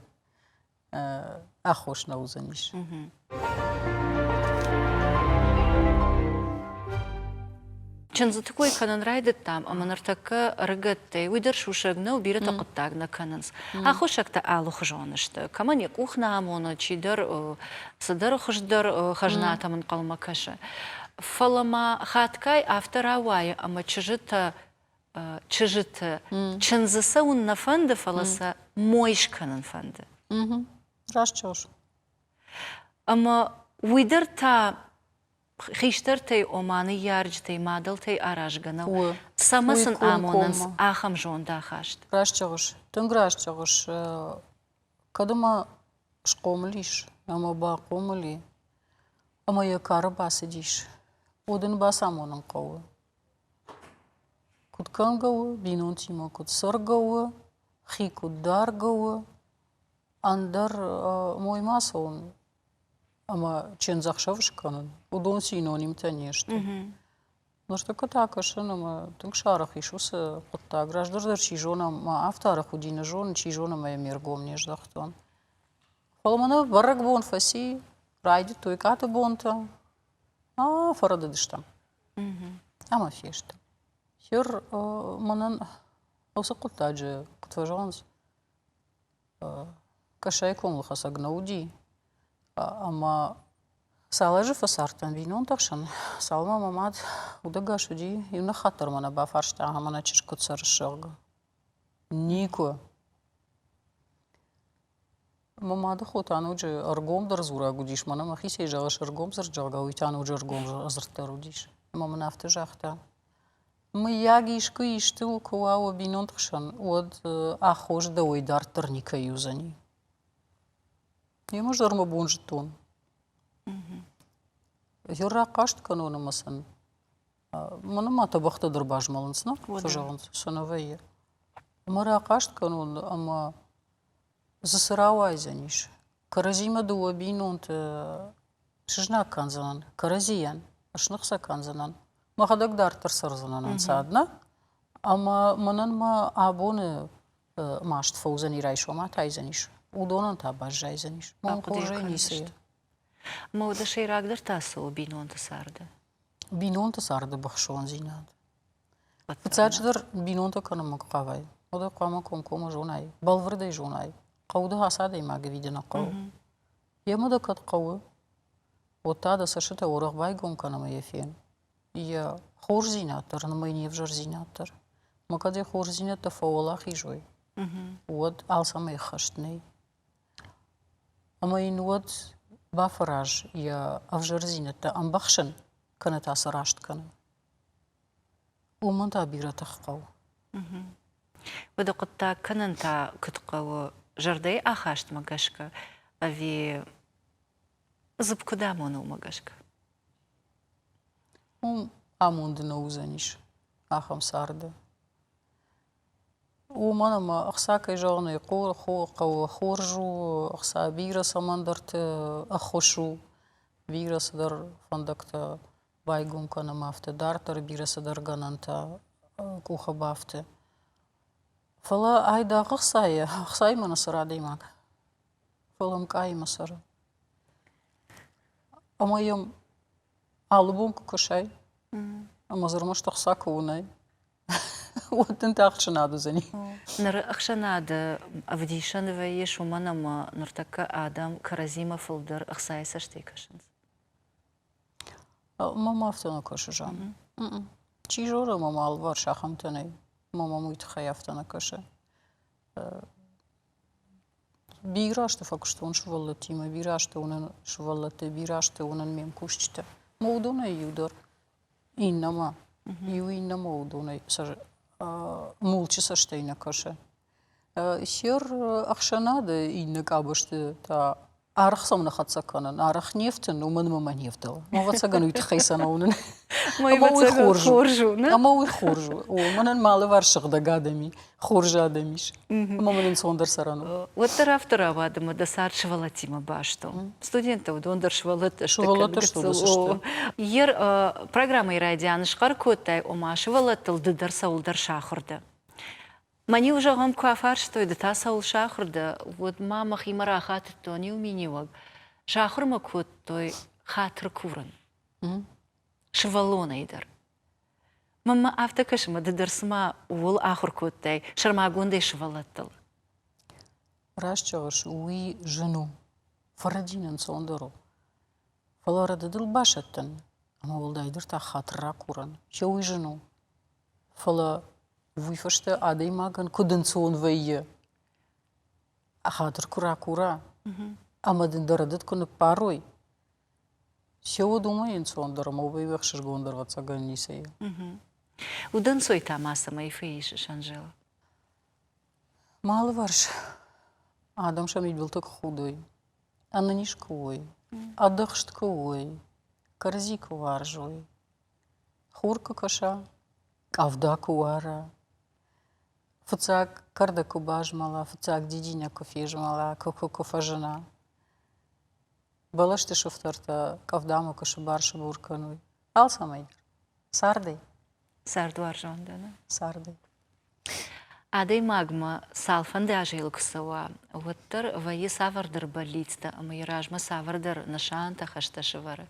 аххос нӕ уыдзӕнис. Чындзыты кой кӕнын райдыдтам, ӕмӕ ныртӕккӕ ӕрыгӕттӕй уый дӕр сусӕг нӕу, бирӕтӕ хъуыддаг нӕ кӕнынц. Аххосӕгтӕ алыхуызон сты. Кӕмӕн йӕ къух нӕ амоны, чидӕр цыдӕр хуыздӕр хӕзнатӕм ӕнхъӕлмӕ кӕсы. Фӕлӕ ма хатгай афтӕ рауайы, ӕмӕ чызджытӕ чызджыты чындзы цӕуын нӕ фӕнды, фӕлӕ сӕ мой скӕнын фӕнды. Раст зӕгъыс. Ӕмӕ уый дӕр та хистӕртӕй, ома ныййарджытӕй, мадӕлтӕй аразгӕ нӕу. Цӕмӕ сын амонынц ахӕм зондахаст? Раст зӕгъыс, тынг раст зӕгъыс. Кӕд ӕмӕ схъомыл ис ӕмӕ бахъомыл и, ӕмӕ йӕ кары бацыдис, уӕд ын бацамонын хъӕуы. Куыд кӕнгӕ у, бинонтимӕ куыд цӕргӕ у, хи куыд даргӕ у, ӕндӕр моймӕ ацӕуын ӕмӕ чындзӕхсӕв скӕнын, уыдон синонимтӕ не сты. Ныртӕккӕ та кӕсын ӕмӕ тынг сарӕх ис уыцы хъуыддаг. Раздӕр дӕр чи зоны, ӕмӕ афтӕ арӕх уыди, нӕ зонын, чи зоны, ӕмӕ йӕ ме ргом не здӕхтон. Фӕлӕ мӕнӕ бӕрӕгбон фӕци, райдыдтой къаты бонтӕ, фӕрӕдыдыстӕм. Ӕмӕ фесты. Сер мӕнӕн уыцы хъуыддаджы, куыд фӕзӕгъынц, кӕсӕй комылхӕцӕг нӕ уыди. Ӕмӕ цал азы фӕцардтӕн бинонты хсӕн, цалынмӕ мӕ мад удӕгас уыди, иунӕг хатт дӕр мӕ нӕ бафарста, ӕмӕ нӕ чызг куыд цӕрыс, зӕгъгӕ. Никуы. Мӕ мады хо та ноджы ӕргомдӕр дзурӕг уыдис, мӕнӕ мӕхицӕй зӕгъыс ӕргом дзырд, зӕгъгӕ, уый та ноджы ӕргом дзырд дӕр уыдис. Ӕмӕ мын афтӕ загъта: Мыййаг искуы исты куы уа уӕ бинонты хсӕн, уӕд аххос дӕуӕй дарддӕр никӕй уыдзӕни. Йемӕ дӕр мӕ бон зыдтон. Йӕ рахъаст кӕнон ӕмӕ сын мӕнӕ ма тӕбӕгътӕ дӕр базмӕлынц, нӕ? Фӕзӕгъынц, цы нӕ вӕййы. Ӕмӕ рахъаст кӕнон ӕмӕ дзы цы рауайдзӕнис? Кӕрӕдзимӕ дыууӕ бинонты сызнаг кӕндзынӕн, кӕрӕдзийӕн сных сӕ кӕндзынӕн. Мӕхӕдӕг дарддӕр цӕрдзынӕн ӕнцад, нӕ? Ӕмӕ мӕнӕн мӕ абоны маст фӕуыдзӕни, райсом атайдзӕнис, уыдонӕн та баззайдзӕнис. Мӕн хорзӕй ницы и. Мӕ уды сӕйрагдӕр та цы у бинонты царды? Бинонты царды быхсондзинад. Фыццаджыдӕр бинонтӕ кӕнынмӕ куы хъавай, уӕд ӕй хъуамӕ комкоммӕ зонай, бӕлвырдӕй зонай, хъӕуы дӕ ацы адӕймаг ӕви дӕ нӕ хъӕуы. Йемӕ дӕ кӕд хъӕуы, уӕд та дӕ цӕстытӕ уӕрӕх байгом кӕн ӕмӕ йӕ фен. Йӕ хорздзинад дӕр ӕмӕ йын йе взӕрдзинад дӕр. Ӕмӕ кӕд йӕ хорздзинӕдтӕ фӕуӕлахиз уой, уӕд алцӕмӕй ӕххӕст нӕй. Ӕмӕ йын уӕд бафӕраз йӕ ӕвзӕрдзинӕдтӕ ӕмбӕхсын кӕнӕ та сӕ раст кӕнын. Уымӕн та бирӕ тых хъӕуы. Уӕдӕ хъуыддаг кӕнын та куыд хъӕуы зӕрдӕйы ахастмӕ гӕсгӕ ӕви дзыпп куыд амоны, уымӕ гӕсгӕ? Уым амонд нӕ уыдзӕнис ахӕм царды. Уымӕн ӕмӕ ӕхца, кӕй зӕгъын ӕй хъӕуы, хорз у, ӕхца бирӕ цӕмӕндӕрты ӕххуыс у, бирӕ цыдӕр фӕндӕгтӕ байгом кӕнӕм, афтӕ дарддӕр бирӕ цыдӕр гӕнӕнтӕ къухы бафты. Фӕлӕ айдагъ ӕхцайы, ӕхцаимӕ нӕ цӕры адӕймаг, фӕлӕ ӕмкъаимӕ цӕры. Ӕмӕ йӕм алы бон куы кӕсай, ӕмӕ дзы ӕрмӕст ӕхца куы уынай, уӕд дын та ӕхсӕнад уыдзӕни. Ныры ӕхсӕнады ӕвдисӕн вӕййыс, уымӕн ӕмӕ ныртӕккӕ адӕм кӕрӕдзимӕ фылдӕр ӕхцайы цӕстӕй кӕсынц. Мӕм афтӕ нӕ кӕсы, Жан. Чи зоны, мӕм алыварс ахӕмтӕ нӕй. Мӕм уый тыххӕй афтӕ нӕ кӕсы. Бирӕ азты фӕкуыстон сывӕллӕттимӕ, бирӕ азты уынын сывӕллӕтты, бирӕ азты уынын ме мкусджыты. Мӕ уыдонӕй иу дӕр иннӕмӕ. Иу иннӕмӕ уыдонӕй мулчы цӕстӕй нӕ кӕсы. Сер ӕхсӕнады иннӕ къабӕзты та арӕх цӕм нӕ хӕццӕ кӕнын, арӕх не фтын, уымӕн ӕмӕ мӕ не вдӕлы. Ӕвӕццӕгӕн уый тыххӕй сӕ нӕ уынын. Ӕмӕ уый хорз у. Ӕмӕ уый хорз у. О, мӕнӕн мӕ алыварс сыгъдӕг адӕм и, хорз адӕм ис. Ӕмӕ мын ӕнцондӕр цӕрӕн у. Уӕддӕр афтӕ рауад, ӕмӕ дӕ цард сывӕллӕттимӕ баст у. Студенттӕ уыдон дӕр сывӕллӕттӕ сты. Сывӕллӕттӕ сты, сты. Ер программӕйы райдианы схъӕр кодтай, ома сывӕллӕттыл ды дӕр цӕуылдӕр сахуыр дӕ. Мӕн-иу, зӕгъӕм, куы афарстой, ды та цӕуыл сахуыр дӕ, уӕд ма мӕхимӕ рахатыдтон иу миниуӕг. Сахуыр мӕ кодтой хатыр курын. Сывӕллонӕй дӕр. Мӕнмӕ афтӕ кӕсы, ӕмӕ ды дӕр цыма ууыл ахуыр кодтай, сӕрмагондӕй сывӕллӕттыл. Раст зӕгъыс, уый зын у. Фӕрӕдин ӕнцондӕр у. Фӕлӕ рӕдыдыл басӕттын ӕмӕ уӕлдайдӕр та хатыр ракурын, йӕ уый зын у. Фӕлӕ уый фӕстӕ адӕймагӕн куыд ӕнцон вӕййы, хатыр куы ракура ӕмӕ дын дӕ рӕдыд куы ныппарой, се уӕд уымӕй ӕнцондӕр ӕмӕ уымӕй ӕхсызгондӕр ӕвӕццӕгӕн ницы и. Удӕнцой та ма цӕмӕй фӕисыс, Анжела? Мӕ алыварс адӕм сӕ мидбылты куы худой, ӕнӕниз куы уой, ӕдыхст куы уой, кӕрӕдзи куы уарзой, Хур куы кӕса, къӕвда куы уара, фыццаг кӕрдӕг куы базмӕла, фыццаг дидинӕг куы фезмӕла, куы куы фӕзына, бӕлӕсты сыфтӕртӕ къӕвдамӕ куы сыбар-сыбур кӕной, алцӕмӕй дӕр. Цардӕй. Цардуарзон дӕ, нӕ? Цардӕй. Адӕймагмӕ цалфӕнды азы куы цӕуа, уӕддӕр вӕййы цавӕрдӕр бӕллицтӕ ӕмӕ йӕ размӕ цавӕрдӕр нысантӕ, хӕстӕ сӕвӕры.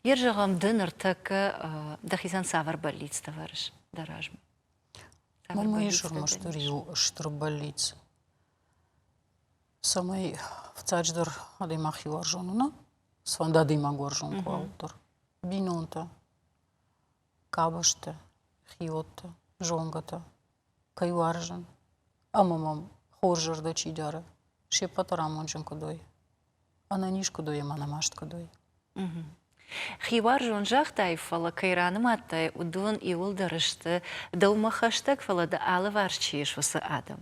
Йе зӕгъӕм, ды ныртӕккӕ дӕхицӕн цавӕр бӕллицтӕ вӕрыс дӕ размӕ? Мӕнмӕ ис ӕрмӕстдӕр иу стыр бӕллиц, цӕмӕй фыццаджыдӕр адӕймаг хиуарзон уына, цыфӕнды адӕймаг уарзон куы уа, уӕддӕр. Бинонтӕ, къабӕзтӕ, хиуӕттӕ, зонгӕтӕ кӕй уарзын ӕмӕ мӕм хорз зӕрдӕ чи дары, се ппӕт дӕр амондджын куыд уой, ӕнӕниз куыд уой ӕмӕ ӕнӕмаст куыд уой. Хиуарзон загътай, фӕлӕ кӕй ранымадтай, уыдон иуылдӕр сты дӕумӕ хӕстӕг, фӕлӕ дӕ алыварс чи ис, уыцы адӕм.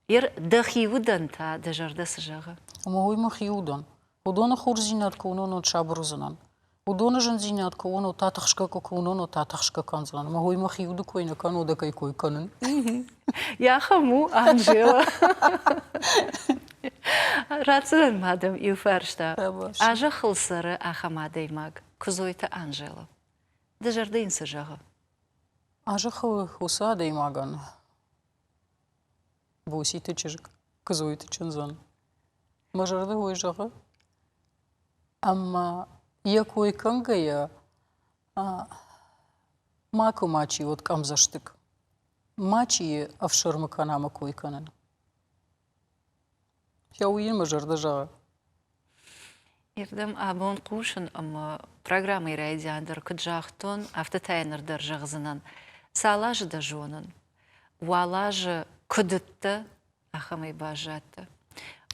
Ер дӕхи удӕн та дӕ зӕрдӕ цы зӕгъы? Ӕмӕ уый мӕхи удӕн. Уыдоны хорздзинад куы уынон, уӕд сабыр уыдзынӕн. Уыдоны зындзинад куы уынон, та тыхсгӕ куы уынон, уӕд та тыхсгӕ кӕндзынӕн. Ӕмӕ уый мӕхи уды кой нӕ кӕнын, уӕдӕ кӕй кой кӕнын. Йахӕм у, Анжела. Ратдзынӕн ма дӕм иу фарста. А зӕххыл цӕры ахӕм адӕймаг, Куыдзойты Анжела. Дӕ зӕрдӕ йын цы зӕгъы? А зӕххыл уыцы адӕймагӕн Боситы чызг Куыдзойты чындзӕн. Мӕ зӕрдӕ уый зӕгъы, ӕмӕ йӕ кой кӕнгӕйӕ макуы мачи уӕд къӕмдзӕстыг, мачи ӕфсӕрмы кӕна мӕ кой кӕнын. Йӕ уый йын мӕ зӕрдӕ зӕгъы. Ирдӕм абон хъусын ӕмӕ программӕйы райдиан дӕр куыд загътон, афтӕ та йын ныр дӕр зӕгъдзынӕн. Цал азы дӕ зонын, уал азы куыд уыдтӕ, ахӕмӕй баззадтӕ.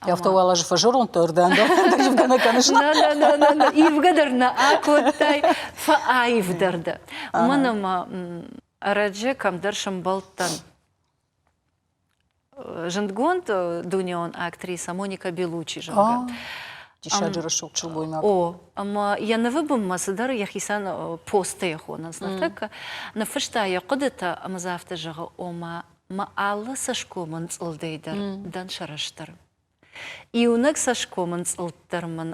Афтӕ уал азы фӕзӕронд дӕр дӕн дӕр ивгӕ нӕ кӕныс. Нӕ, нӕ, нӕ, нӕ, нӕ, ивгӕ дӕр нӕ акодтай, фӕаивдӕр дӕ. Уымӕн ӕмӕ ӕрӕджы кӕмдӕр сӕмбӕлдтӕн зындгонд дунеон актрисӕ Моника Белучи, зӕгъгӕ. Диссаджы рӕсугъд сылгоймаг. О, ӕмӕ йӕ нывы бынмӕ цыдӕр йӕхицӕн посттӕ хонынц ныртӕккӕ. Ныффыста йӕ хъуыдытӕ ӕмӕ дзы афтӕ зӕгъы, ома мӕ алы цӕсгомы нцъылдӕй дӕр дӕн сӕрыстыр. Иунӕг цӕсгомы нцъылд дӕр мын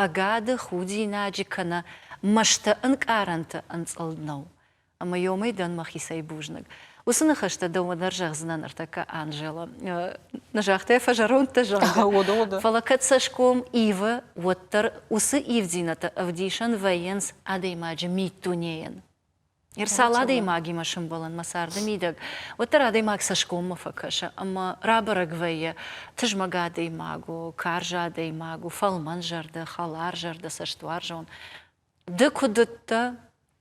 ӕгады, худинаджы кӕнӕ мӕсты ӕнкъарӕнты ӕнцъылд нӕу. Ӕмӕ ёмӕй дӕн мӕхицӕй бузныг. Уыцы ныхӕстӕ дӕумӕ дӕр зӕгъдзынӕн ныртӕккӕ, Анжела. Нӕ загътай, фӕзӕронд дӕ, зӕгъгӕ. Фӕлӕ кӕд цӕсгом ивы, уӕддӕр уыцы ивддзинӕдтӕ ӕвдисӕн вӕййынц адӕймаджы миддунейӕн. Цал адӕймагимӕ сӕмбӕлын мӕ царды мидӕг, уӕддӕр адӕймаг цӕсгоммӕ фӕкӕсы ӕмӕ рабӕрӕг вӕййы, тызмӕг адӕймаг у, карз адӕймаг у, фӕлмӕнзӕрдӕ, хӕларзӕрдӕ, цӕстуарзон. Ды куыд уыдтӕ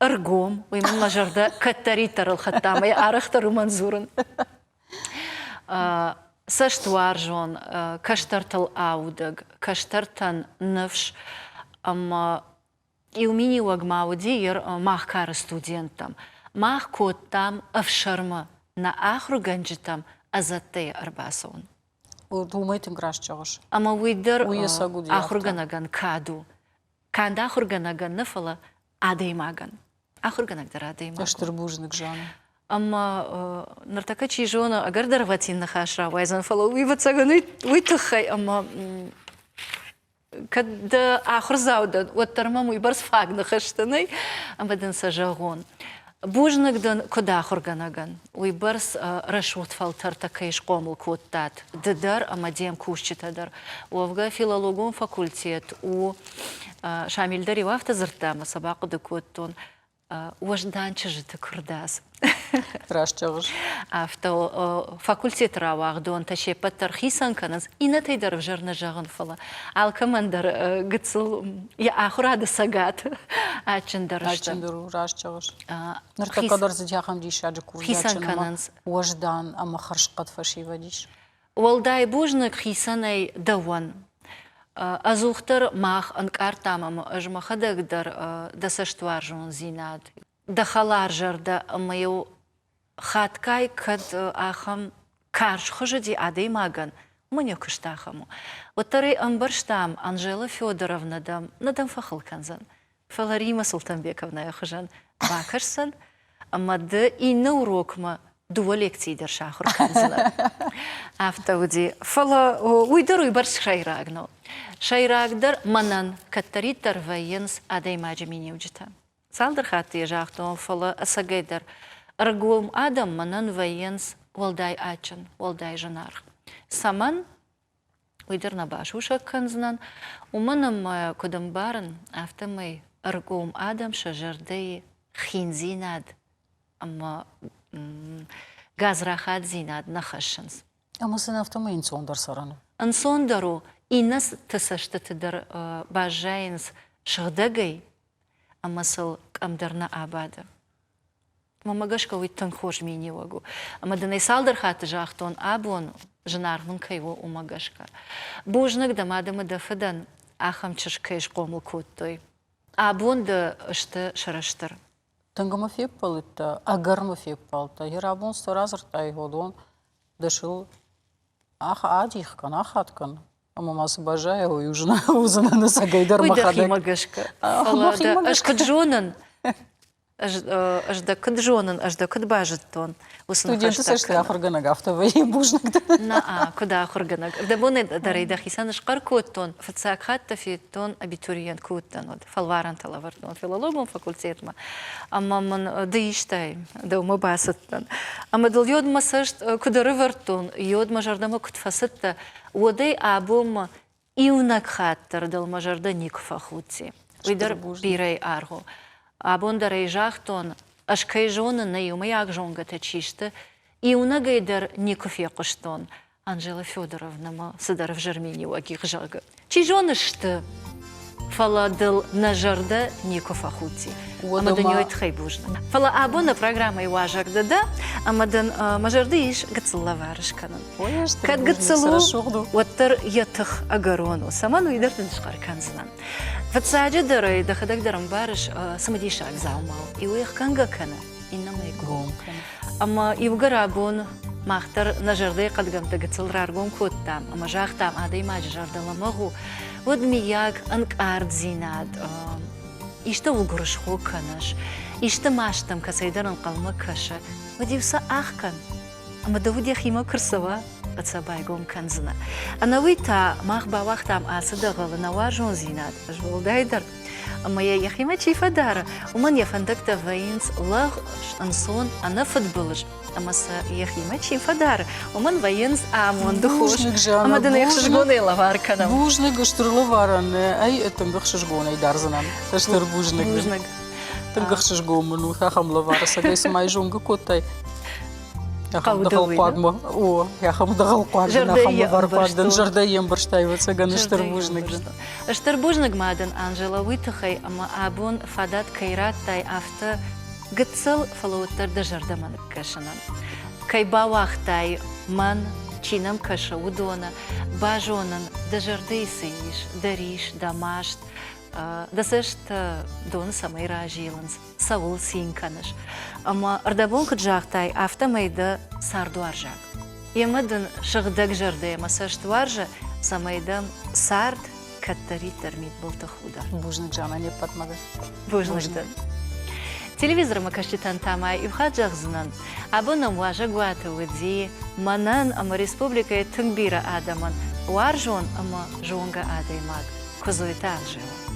ӕргом, уый мын мӕ зӕрдӕ кӕддӕриддӕр ӕлхӕдта ӕмӕ йӕ арӕхдӕр уымӕн дзурын. Цӕстуарзон, кӕстӕртыл аудӕг, кӕстӕртӕн ныфс ӕмӕ иу миниуӕг ма уыди мах кары студенттӕм. Мах кодтам ӕфсӕрмы нӕ ахуыргӕнджытӕм ӕдзӕттӕй ӕрбацӕуын. Уымӕй тынг раст зӕгъыс. Ӕмӕ уый дӕр ахуыргӕнӕгӕн кад у. Канд ахуыргӕнӕгӕн нӕ, фӕлӕ адӕймагӕн. Ахуыргӕнӕг дӕр адӕймаг. Стыр бузныг, Жанна. Ӕмӕ ныртӕккӕ чи зоны, ӕгӕр дӕргъвӕтин ныхас рауайдзӕн, фӕлӕ уый ӕвӕццӕгӕн уый тыххӕй ӕмӕ кӕд дӕ ахуырдзау дӕн, уӕддӕр мӕм уыйбӕрц фаг ныхӕстӕ нӕй, ӕмӕ дын сӕ зӕгъон. Бузныг дын куыд ахуыргӕнӕгӕн, уыйбӕрц рӕсугъд фӕлтӕртӕ кӕй схъомыл кодтат ды дӕр ӕмӕ де мкусджытӕ дӕр. Уӕвгӕ филологон факультет у, Шамил дӕр-иу афтӕ дзырдта ӕмӕ сӕ бахъуыды кодтон, уӕздан чызджыты куырдадз. Раст зӕгъыс. Афтӕ факультеты рауагъдонтӕ се ппӕт дӕр хицӕн кӕнынц, иннӕтӕй дӕр ӕвзӕр нӕ зӕгъын, фӕлӕ алкӕмӕн дӕр гыццыл йӕ ахуырады цӕгат адджындӕр сты. Адджындӕр у, раст зӕгъыс. Ныртӕккӕ дӕр дзы ахӕм диссаджы курдиатджын ӕмӕ уӕздан ӕмӕ хӕрзхъӕд фӕсивӕд ис. Уӕлдай бузныг хицӕнӕй дӕуӕн. Ӕдзухдӕр мах ӕнкъардтам ӕмӕ ӕз мӕхӕдӕг дӕр дӕ цӕстуарзондзинад, дӕ хӕларзӕрдӕ ӕмӕ-иу хатгай кӕд ахӕм карз хуызы ди адӕймагӕн, уымӕн йӕ куыст ахӕм у, уӕддӕр ӕй ӕмбӕрстам, Анжела Федоровнӕ дӕм нӕ дӕм фӕхыл кӕндзӕн, фӕлӕ Римӕ Султанбековнӕйы хуызӕн бакӕсдзӕн ӕмӕ ды иннӕ урокмӕ дыууӕ лекцийы дӕр сахуыр кӕндзынӕ. Афтӕ уыди. Фӕлӕ уый дӕр уыйбӕрц сӕйраг нӕу. Сӕйрагдӕр мӕнӕн кӕддӕриддӕр вӕййынц адӕймаджы миниуджытӕ. Цалдӕр хатты йӕ загътон, фӕлӕ ӕцӕгӕйдӕр ӕргом адӕм мӕнӕн вӕййынц уӕлдай адджын, уӕлдай зынаргъ. Цӕмӕн? Уый дӕр нӕ басусӕг кӕндзынӕн, уымӕн ӕмӕ куыд ӕмбарын, афтӕмӕй ӕргом адӕм сӕ зӕрдӕйы хиндзинад ӕмӕ гадзрахатдзинад нӕ хӕссынц. Ӕмӕ сын афтӕмӕй ӕнцондӕр цӕрӕн у? Ӕнцондӕр у, иннӕты цӕстыты дӕр баззайынц сыгъдӕгӕй ӕмӕ сыл къӕм дӕр нӕ абады. Мӕнмӕ гӕсгӕ уый тынг хорз миниуӕг у. Ӕмӕ дын ӕй цалдӕр хатты загътон, абон зынаргъ мын кӕй у, уымӕ гӕсгӕ. Бузныг дӕ мад ӕмӕ дӕ фыдӕн, ахӕм чызг кӕй схъомыл кодтой. Абон дӕ сты сӕрыстыр. Тынг мӕ феппӕлыдтӕ, ӕгӕр мӕ феппӕлдтӕ. Йӕ рабон цы радзырдтай, уыдон дӕ сыл адих кӕн, ахат кӕн. Ӕмӕ ма цы баззайа, уый уыдзынӕн ӕцӕгӕйдӕр Уый мӕхӕдӕг. дӕхимӕ гӕсгӕ. Фӕлӕ дӕ ӕз куыд зонын, ӕз дӕ куыд зонын, ӕз дӕ куыд базыдтон, уыцы Студенты цӕсты ахуыргӕнӕг афтӕ вӕййы, бузныг дын. Нӕ, куыд ахуыргӕнӕг. Ӕрдӕбоны дӕр ӕй дӕхицӕн схъӕр кодтон. Фыццаг хатт дӕ федтон, абитуриент куы уыдтӕн, уӕд фӕлварӕнтӕ лӕвӕрдтон филологон факультетмӕ. Ӕмӕ мын ды истай, дӕумӕ бацыдтӕн. Ӕмӕ дыл йод мӕ цӕст куыд ӕрӕвӕрдтон, йод мӕ зӕрдӕмӕ куыд фӕцыдтӕ, уӕдӕй абонмӕ Иунӕг хатт дӕр дыл мӕ зӕрдӕ никуы фӕхудти. Уый дӕр бирӕ аргъ у. Абон дӕр ӕй загътон, ӕз кӕй зонын, нӕ иумӕйаг зонгӕтӕ чи сты, иунӕгӕй дӕр никуы фехъуыстон, Анжела Федоровнӕмӕ цыдӕр ӕвзӕр миниуӕг их, зӕгъгӕ. Чи зоны сты, фӕлӕ дыл нӕ зӕрдӕ никуы фӕхудти. Ӕмӕ дын уый тыххӕй бузныг. Фӕлӕ абон нӕ программӕйы уазӕг дӕ дӕ, ӕмӕ дын мӕ зӕрды ис гыццыл лӕвар скӕнын. Кӕд гыццыл у, уӕддӕр йӕ тых ӕгӕрон у. Цӕмӕн уый дӕр дын схъӕр кӕндзынӕн. Фыццаджыдӕр ӕй дӕхӕдӕг дӕр ӕмбарыс, цымыдисаг дзаума у. Иу ӕхгӕнгӕ кӕны, иннӕмӕй гом. Ӕмӕ иугӕр абон мах дӕр нӕ зӕрдӕйы хъӕдгӕмттӕ гыццыл раргом кодтам ӕмӕ загътам, адӕймаджы зӕрдӕ лӕмӕгъ у, уӕд миййаг ӕнкъарддзинад, истӕуыл гуырысхо кӕныс, исты маст дӕм кӕцӕйдӕр ӕнхъӕлмӕ кӕсы, уӕд-иу сӕ ӕхгӕн ӕмӕ дӕ уд йӕхимӕ куы рцӕуа, уӕд сӕ байгом кӕндзынӕ. Ӕнӕуый та мах бауагътам ацы дӕгъӕлы нӕ уарзондзинад, ӕз уӕлдайдӕр. Ӕмӕ йӕ йӕхимӕ чи фӕдары, уымӕн йӕ фӕндӕгтӕ вӕййынц лӕгъз, ӕнцон, ӕнӕфыдбылыз, ӕмӕ сӕ йӕхимӕ чи фӕдары, уымӕн вӕййынц амонды хос. Ӕмӕ дын ӕхсызгонӕй лӕвар кӕнӕм. Бузныг, стыр лӕварӕн ӕй тынг ӕхсызгонӕй дардзынӕн. Стыр бузныг. Бузныг. Тынг ӕхсызгон мын у ахӕм лӕвар, цӕгӕй цыма зонгӕ кодтай. Ахӕм дӕгъӕлхъуагмӕ. О, ахӕм дӕгъӕлхъуаг дын, ахӕм лӕвархъуаг дын, зӕрдӕ йе мбӕрстай, ӕвӕццӕгӕн, стыр бузныг. Стыр бузныг ма дын, Анжела, уый тыххӕй, ӕмӕ абон фадат кӕй радтай афтӕ гыццыл, фӕлӕ уӕддӕр дӕ зӕрдӕмӕ ныккӕсынӕн. Кӕй бауагътай мӕн, чи нӕм кӕсы, уыдоны, базонын, дӕ зӕрдӕйы цы ис, дӕ рис, дӕ маст. Дӕ цӕст доны цӕмӕй разилынц, цӕуыл цин кӕныс. Ӕмӕ ӕрдӕбон куыд загътай, афтӕмӕй дӕ цардуарзаг. Емӕ дын сыгъдӕг зӕрдӕ ӕмӕ цӕст уарзы, цӕмӕй дӕм цард кӕддӕриддӕр мидбылты худа. Бузныг, Жанна, не ппӕтмӕ дӕр. Бузныг дын. Телевизормӕ кӕсджытӕн та ма иу хатт зӕгъдзынӕн, абон нӕм уазӕгуаты уыди мӕнӕн ӕмӕ республикӕйы тынг бирӕ адӕмӕн уарзон ӕмӕ зонгӕ адӕймаг Куыдзойты Анжелӕ.